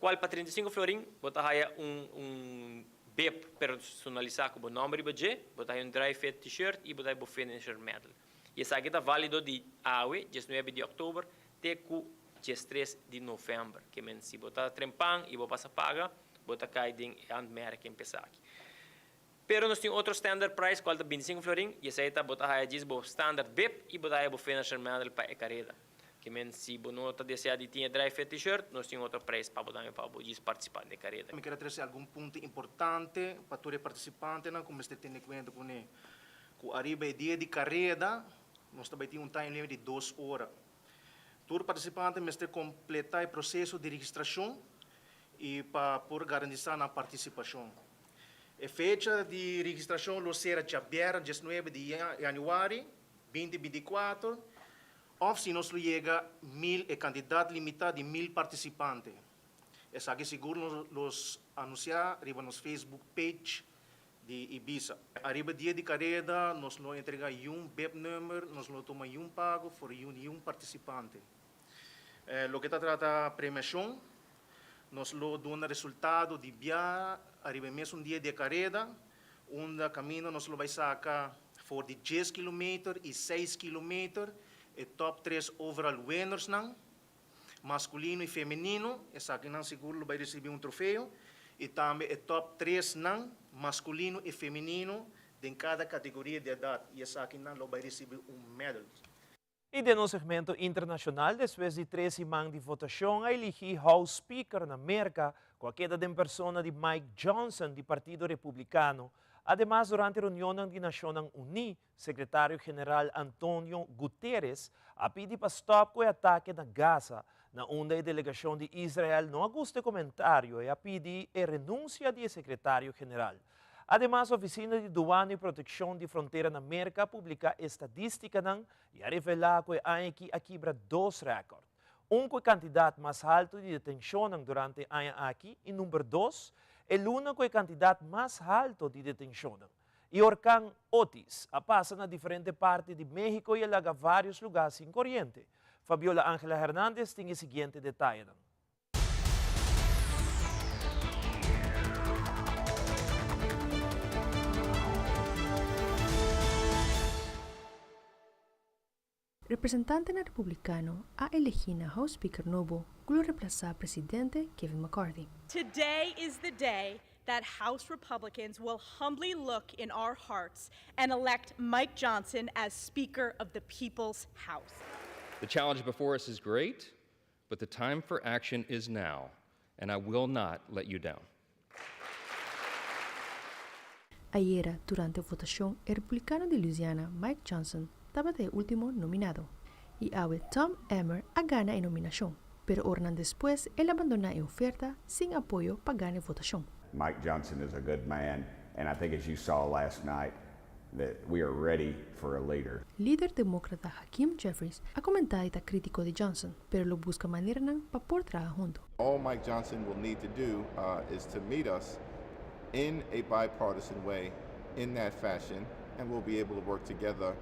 Cual pa 35 florin bo ta haya un un bib personalisa cu bo nomber riba dje, bo ta haya un dry fit t-shirt y bo ta haya bo finisher medal. Y esaki ta valido di awe, 19 di october, te cu 13 di november. Ke men si bo ta trempan y bo pasa paga, bo ta cay den e handmerking p'esaki. Pero nos tin otro standard price cual ta 25 florin y esey ta bo ta haya djis bo standard bib y bo ta haya bo finisher medal pa e careda. Ke men si bo no ta desea di tin e dry fit t-shirt, nos tin otro prijs pa bo tambe pa bo djis participa den e careda. Mi kier a trese algun punto importante pa tur e participantenan cu mester tene cuenta cune. Cu ariba e dia di careda nos ta bay tin un time limit di dos ora. Tur participante mester completa e proceso di registracion. i pa por garantisa nan partisipashon. E fecha di registrashon lo sera djabièrnè diesnuebe di yanüari 2024 òf si nos lo yega mil e kantidat limitá di mil partisipante. Esaki sigur nos lo anunsiá riba nos Facebook page di Ibisa. Ariba dia di kareda nos lo entregá yun bib number, nos lo tuma yun pago for yun yun partisipante. Loke ta trata premiashon, nos lo duna resultado di bia ariba e mesun dia di e kareda, unda kaminda nos lo bai saka for di djes kilometer i seis kilometer e top tres overall winnersnan, maskulino i femenino, esakinan sigur lo bai risibí un trofeo, i tambe e top tresnan, maskulino i femenino, den kada kategoria di edat, i esakinan lo bai risibí un medal. I den nos segmento internashonal despues di tres siman di votashon a eligí House Speaker na Merka ku a keda den persona di Mike Johnson di Partido Republikano. Ademas durante reunionnan di Nashonnan Uní Sekretario General Antonio Guterres a pidi pa stòp ku e atake na Gaza, na unda e delegashon di Israel no a gusta e komentario i a pidi e renunsia di e Sekretario General. Ademas Ofisina di Duana i Protekshon di Frontera na Merka a publiká estadístikanan i a revelá ku e aña aki a kibra dos rèkòrt. Un ku e kantidat mas haltu di detenshonnan durante e aña aki i number dos, e luna ku e kantidat mas haltu di detenshonnan. E orkan Otis a pasa na diferente parti di México i a laga vários lugá sin koriente. Fabiola Angela Hernandez tin e siguiente detayenan. Representantenan republikano a elegí na House Speaker nobo ku lo replasá presidente Kevin McCarthy. Today is the day that House Republicans will humbly look in our hearts and elect Mike Johnson as Speaker of the People's House. The challenge before us is great, but the time for action is now, and I will not let you down. Ayera durante votashon e republikano di Louisiana Mike Johnson tabata e ultimo nominado i awe Tom Emmer a gana e nominashon, pero oranan despues el a bandoná e oferta sin apoyo pa gana e votashon. Mike Johnson is a good man and I think as you saw last night that we are ready for a leader. Lider demókrata Hakeem Jeffries a komentá di ta krítiko di Johnson, pero lo buska maneranan pa por traha huntu. All Mike Johnson will need to do is to meet us in a bipartisan way in that fashion and we'll be able to work together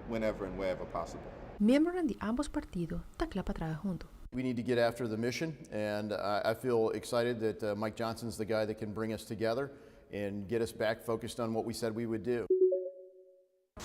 whenever and wherever possible. Miembronan di ámbos partido ta kla pa traha huntu. We need to get after the mission and I feel excited that Mike Johnson's the guy that can bring us together and get us back focused on what we said we would do.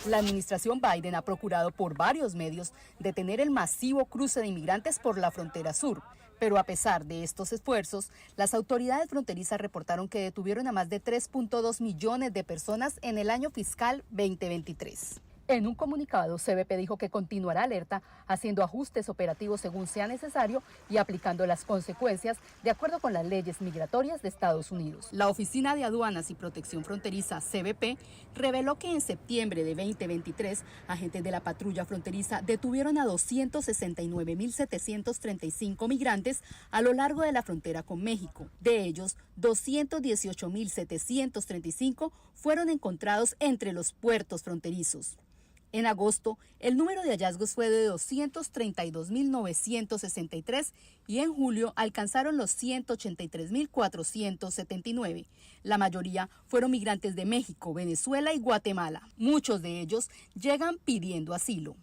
La administración Biden ha procurado por varios medios detener el masivo cruce de inmigrantes por la frontera sur. Pero a pesar de estos esfuerzos, las autoridades fronterizas reportaron que detuvieron a más de 3.2 millones de personas en el año fiscal 2023. En un comunicado, CBP dijo que continuará alerta, haciendo ajustes operativos según sea necesario y aplicando las consecuencias de acuerdo con las leyes migratorias de Estados Unidos. La Oficina de Aduanas y Protección Fronteriza, CBP, reveló que en septiembre de 2023, agentes de la patrulla fronteriza detuvieron a 269.735 migrantes a lo largo de la frontera con México. De ellos, 218.735 fueron encontrados entre los puertos fronterizos. En agosto, el número de hallazgos fue de 232.963 y en julio alcanzaron los 183.479. La mayoría fueron migrantes de México, Venezuela y Guatemala. Muchos de ellos llegan pidiendo asilo.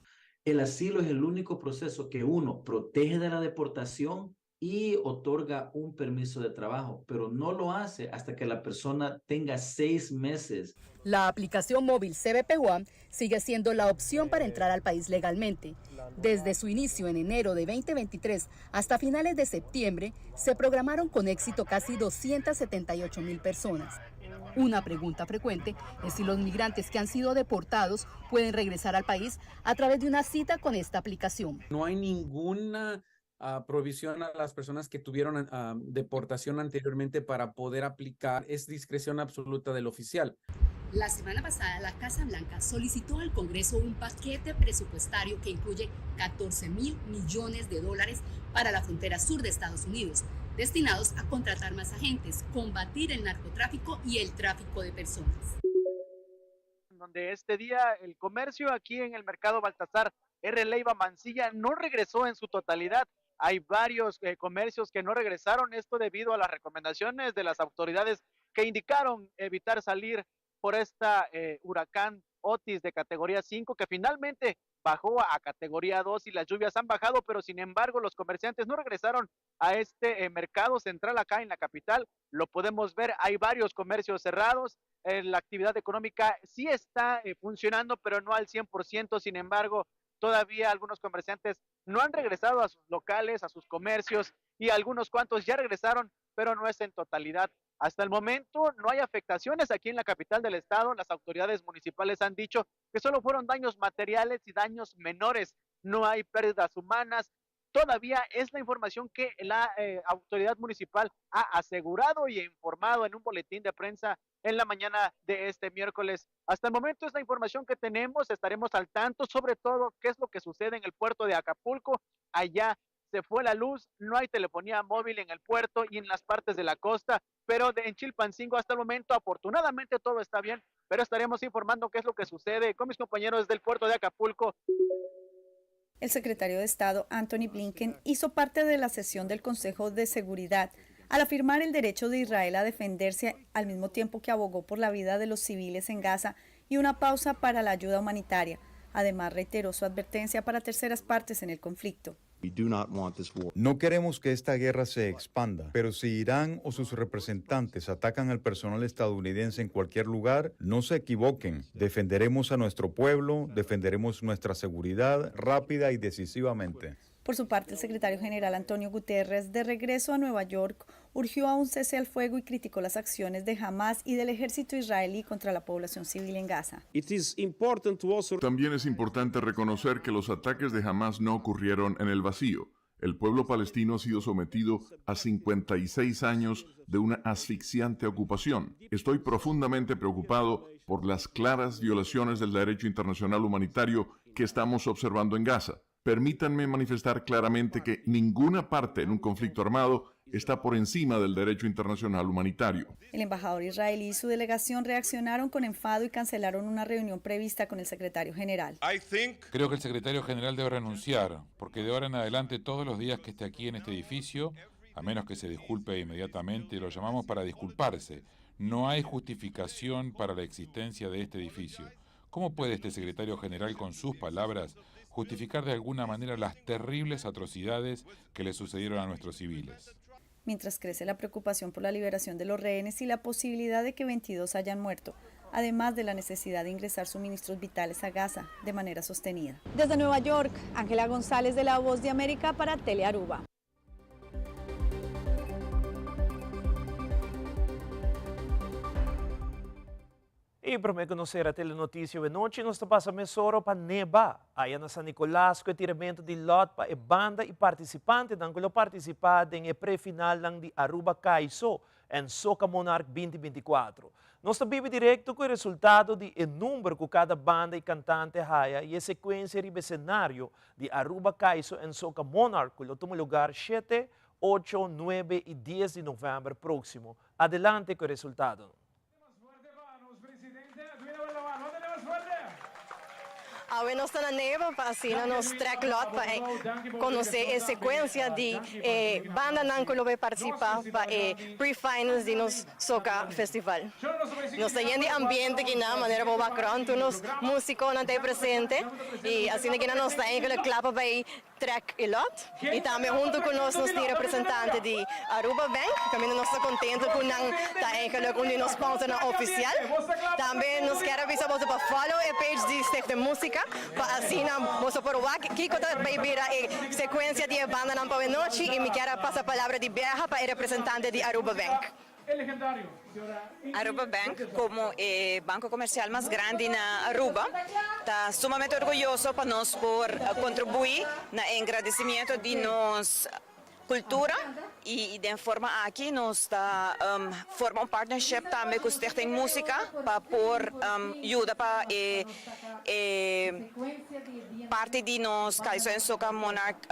El asilo es el único proceso que uno protege de la deportación y otorga un permiso de trabajo, pero no lo hace hasta que la persona tenga seis meses. La aplicación móvil CBP One sigue siendo la opción para entrar al país legalmente. Desde su inicio en enero de 2023 hasta finales de septiembre, se programaron con éxito casi 278 mil personas. Una pregunta frecuente es si los migrantes que han sido deportados pueden regresar al país a través de una cita con esta aplicación. No hay ninguna Provisión a las personas que tuvieron deportación anteriormente para poder aplicar es discreción absoluta del oficial. La semana pasada, la Casa Blanca solicitó al Congreso un paquete presupuestario que incluye 14 mil millones de dólares para la frontera sur de Estados Unidos, destinados a contratar más agentes, combatir el narcotráfico y el tráfico de personas. Donde este día el comercio aquí en el mercado Baltasar R. Leyva Mancilla no regresó en su totalidad. Hay varios comercios que no regresaron, esto debido a las recomendaciones de las autoridades que indicaron evitar salir por esta huracán Otis de categoría 5, que finalmente bajó a categoría 2 y las lluvias han bajado, pero sin embargo los comerciantes no regresaron a este mercado central acá en la capital. Lo podemos ver, hay varios comercios cerrados, la actividad económica sí está funcionando, pero no al 100%, sin embargo, todavía algunos comerciantes no han regresado a sus locales, a sus comercios, y algunos cuantos ya regresaron, pero no es en totalidad. Hasta el momento no hay afectaciones aquí en la capital del estado. Las autoridades municipales han dicho que solo fueron daños materiales y daños menores. No hay pérdidas humanas. Todavía es la información que la autoridad municipal ha asegurado y informado en un boletín de prensa en la mañana de este miércoles. Hasta el momento es la información que tenemos. Estaremos al tanto, sobre todo, qué es lo que sucede en el puerto de Acapulco. Allá se fue la luz, no hay telefonía móvil en el puerto y en las partes de la costa, pero en Chilpancingo hasta el momento afortunadamente todo está bien, pero estaremos informando qué es lo que sucede con mis compañeros del puerto de Acapulco. El secretario de Estado, Antony Blinken, hizo parte de la sesión del Consejo de Seguridad al afirmar el derecho de Israel a defenderse al mismo tiempo que abogó por la vida de los civiles en Gaza y una pausa para la ayuda humanitaria. Además, reiteró su advertencia para terceras partes en el conflicto. We do not want this war. No queremos que esta guerra se expanda, pero si Irán o sus representantes atacan al personal estadounidense en cualquier lugar, no se equivoquen. Defenderemos a nuestro pueblo, defenderemos nuestra seguridad rápida y decisivamente. Por su parte, el secretario general Antonio Guterres, de regreso a Nueva York, urgió a un cese al fuego y criticó las acciones de Hamas y del ejército israelí contra la población civil en Gaza. It is important to also También es importante reconocer que los ataques de Hamas no ocurrieron en el vacío. El pueblo palestino ha sido sometido a 56 años de una asfixiante ocupación. Estoy profundamente preocupado por las claras violaciones del derecho internacional humanitario que estamos observando en Gaza. Permítanme manifestar claramente que ninguna parte en un conflicto armado está por encima del derecho internacional humanitario. El embajador israelí y su delegación reaccionaron con enfado y cancelaron una reunión prevista con el secretario general. Creo que el secretario general debe renunciar, porque de ahora en adelante todos los días que esté aquí en este edificio, a menos que se disculpe inmediatamente, lo llamamos para disculparse. No hay justificación para la existencia de este edificio. ¿Cómo puede este secretario general, con sus palabras, justificar de alguna manera las terribles atrocidades que le sucedieron a nuestros civiles? Mientras crece la preocupación por la liberación de los rehenes y la posibilidad de que 22 hayan muerto, además de la necesidad de ingresar suministros vitales a Gaza de manera sostenida. Desde Nueva York, Ángela González de La Voz de América para Telearuba. Y pa conoce e telenoticia anochi, nos ta pasa mesora pa Neba. Aya na San Nicolas, cu tiramento di lot pa e banda y participantenan cu lo participa den e pre-final di Aruba Caiso en Soca Monarch 2024. Nos ta biba directo cu e resultado di e number cu cada banda y cantante a haya y e secuencia di escenario di Aruba Caiso en Soca Monarch, cu lo tuma lugar 7, 8, 9 y 10 di november proximo. Adelante cu e resultado. Awe nos ta na Neva pa asina nos trek lot pa conoce e secuencia di e bandanan cu lo bay participa pa e pre-finals di nos Soca Festival. Nos ta yen di ambiente kinan, manera bo wak rond tur nos musiconan ta presente y asina kinan nos ta eigenlijk cla pa bay trek e lot. Y tambe hunto cu nos nos tin representante di Aruba Bank, caminda nos ta contento cu nan ta eigenlijk un di nos sponsornan oficial. Tambe nos kier avisa boso pa follow e page di Stichting Musica pa asina boso por wak kico ta bay bira e secuencia di e bandanan pa awe nochi y mi kier a pasa palabra di biaha pa e representante di Aruba Bank. Aruba Bank como e banco comercial mas grandi na Aruba ta sumamente orguyoso pa nos por contribui na e engrandecimiento di nos cultura y den forma aki nos ta forma un partnership tambe cu Stichting Musica pa por yuda pa e parti di nos Kaiso en Soca Monarch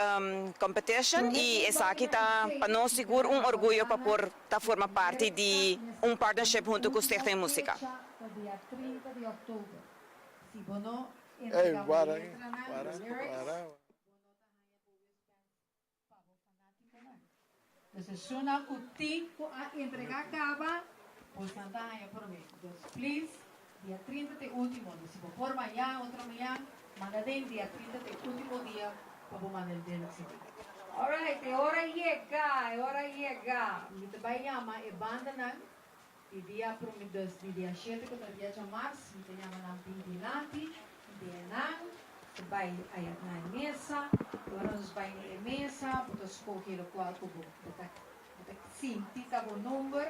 Competition y esaki ta pa nos sigur un orguyo pa por ta forma parti di un partnership hunto cu Stichting Musica. Dus esunnan ku tin ku a entregá kaba, bosnan ta haña promé. Dus please, dia 30 ta e último. Dus si bo por mañan, otro mañan, manda den dia 30 ta e último dia pa bo manda e lyrics aki. Alright, e ora yega, e ora yega. Mi ta bai yama e bandanan di dia promé, dus di dia shete ku ta dia djamars, mi ta yama nan bin dilanti. Denan ta bai aya na e mesa, i ora nos bai na e mesa, bo ta skohe lokual ku bo bo ta bo ta sinti ta bo number,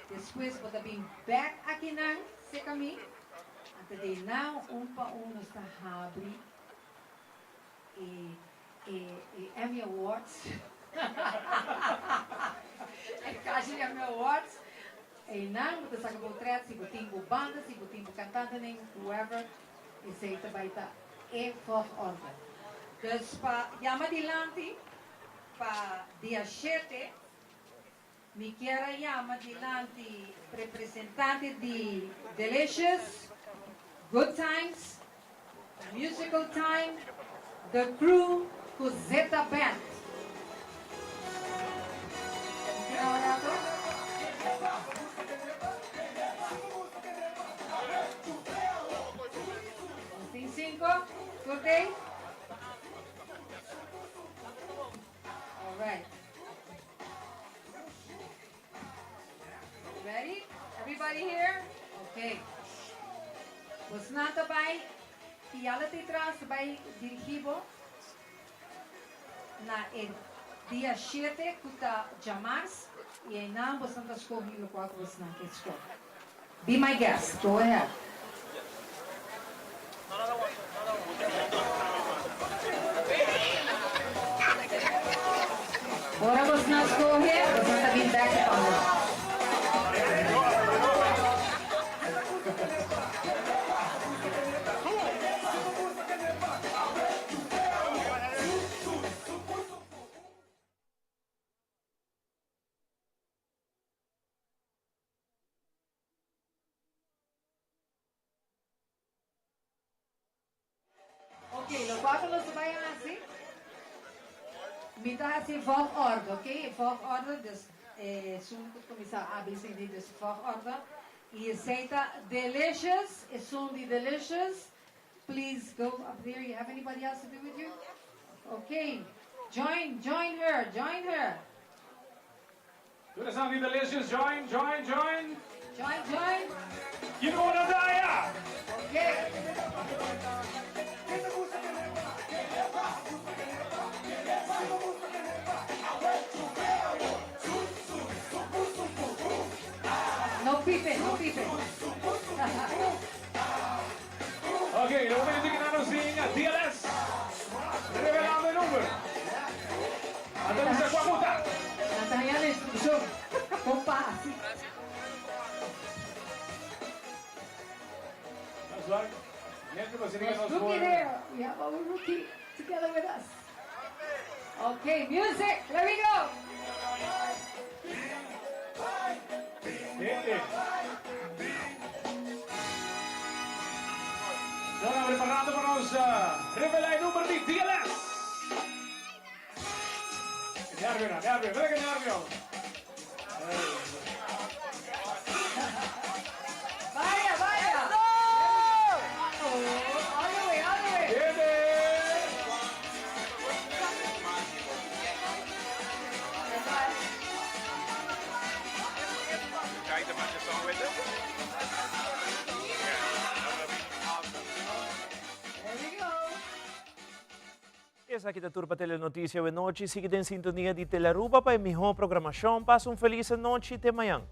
despues bo ta bin bèk akinan serka mi, anta denan un pa un nos ta habri e e e Emmy Awards, e kashi di Emmy Awards, einan bo ta saka bo tret si bo tin bo banda, si bo tin bo kantantenan, whoever. Esei ta bai ta e volgorde. Dus pa yama dilanti pa dia shete, mi kier a yama dilanti representante di Delicious, Good Times, Musical Time, The Crew ku Zeta Band. Nos tin cinco, tur tei? Alright. Ready? Everybody here? Okay. Bosnan ta bai, Piala ta tras ta bai dirigi bo na e dia shete ku ta djamars i einan bosnan ta skohi lokual ku bosnan ke skohi. Be my guest, go ahead. Ora bosnan skohe, bosnan ta bin bek pa mi. Ok, lokual ku nos ta bai hasi, mi ta hasi volgorde, ok? Volgorde, dus esun ku ta kuminsá A, B, C, D, dus volgorde. I esei ta Delicious, esun di Delicious. Please go up there, you have anybody else to be with you? Ok, join, join her, join her. Tur esnan di Delicious join, join, join. Join, join. Kiko bo na daya? Ok. No pipe, no pipe. Ok, na momento ki nan nos tin DLS revelando e number. Nan ta bisa kua ku ta. Nan ta haña la instrukshon kon pa hasi. Nos wak niente pa sini Nos rookie there. We have our rookie together with us. Ok, music, here we go. Gente. Nos a preparando pa nos revela e number di DLS. Nervio na, nervio, mira que nervio. Vaya, vaya. All the way, all the way. Gente. Esaki ta tur pa Telenoticia awe nochi. Sigui den sintonia di Telearuba pa e miho programacion. Pasa un feliz anochi. Te mañan.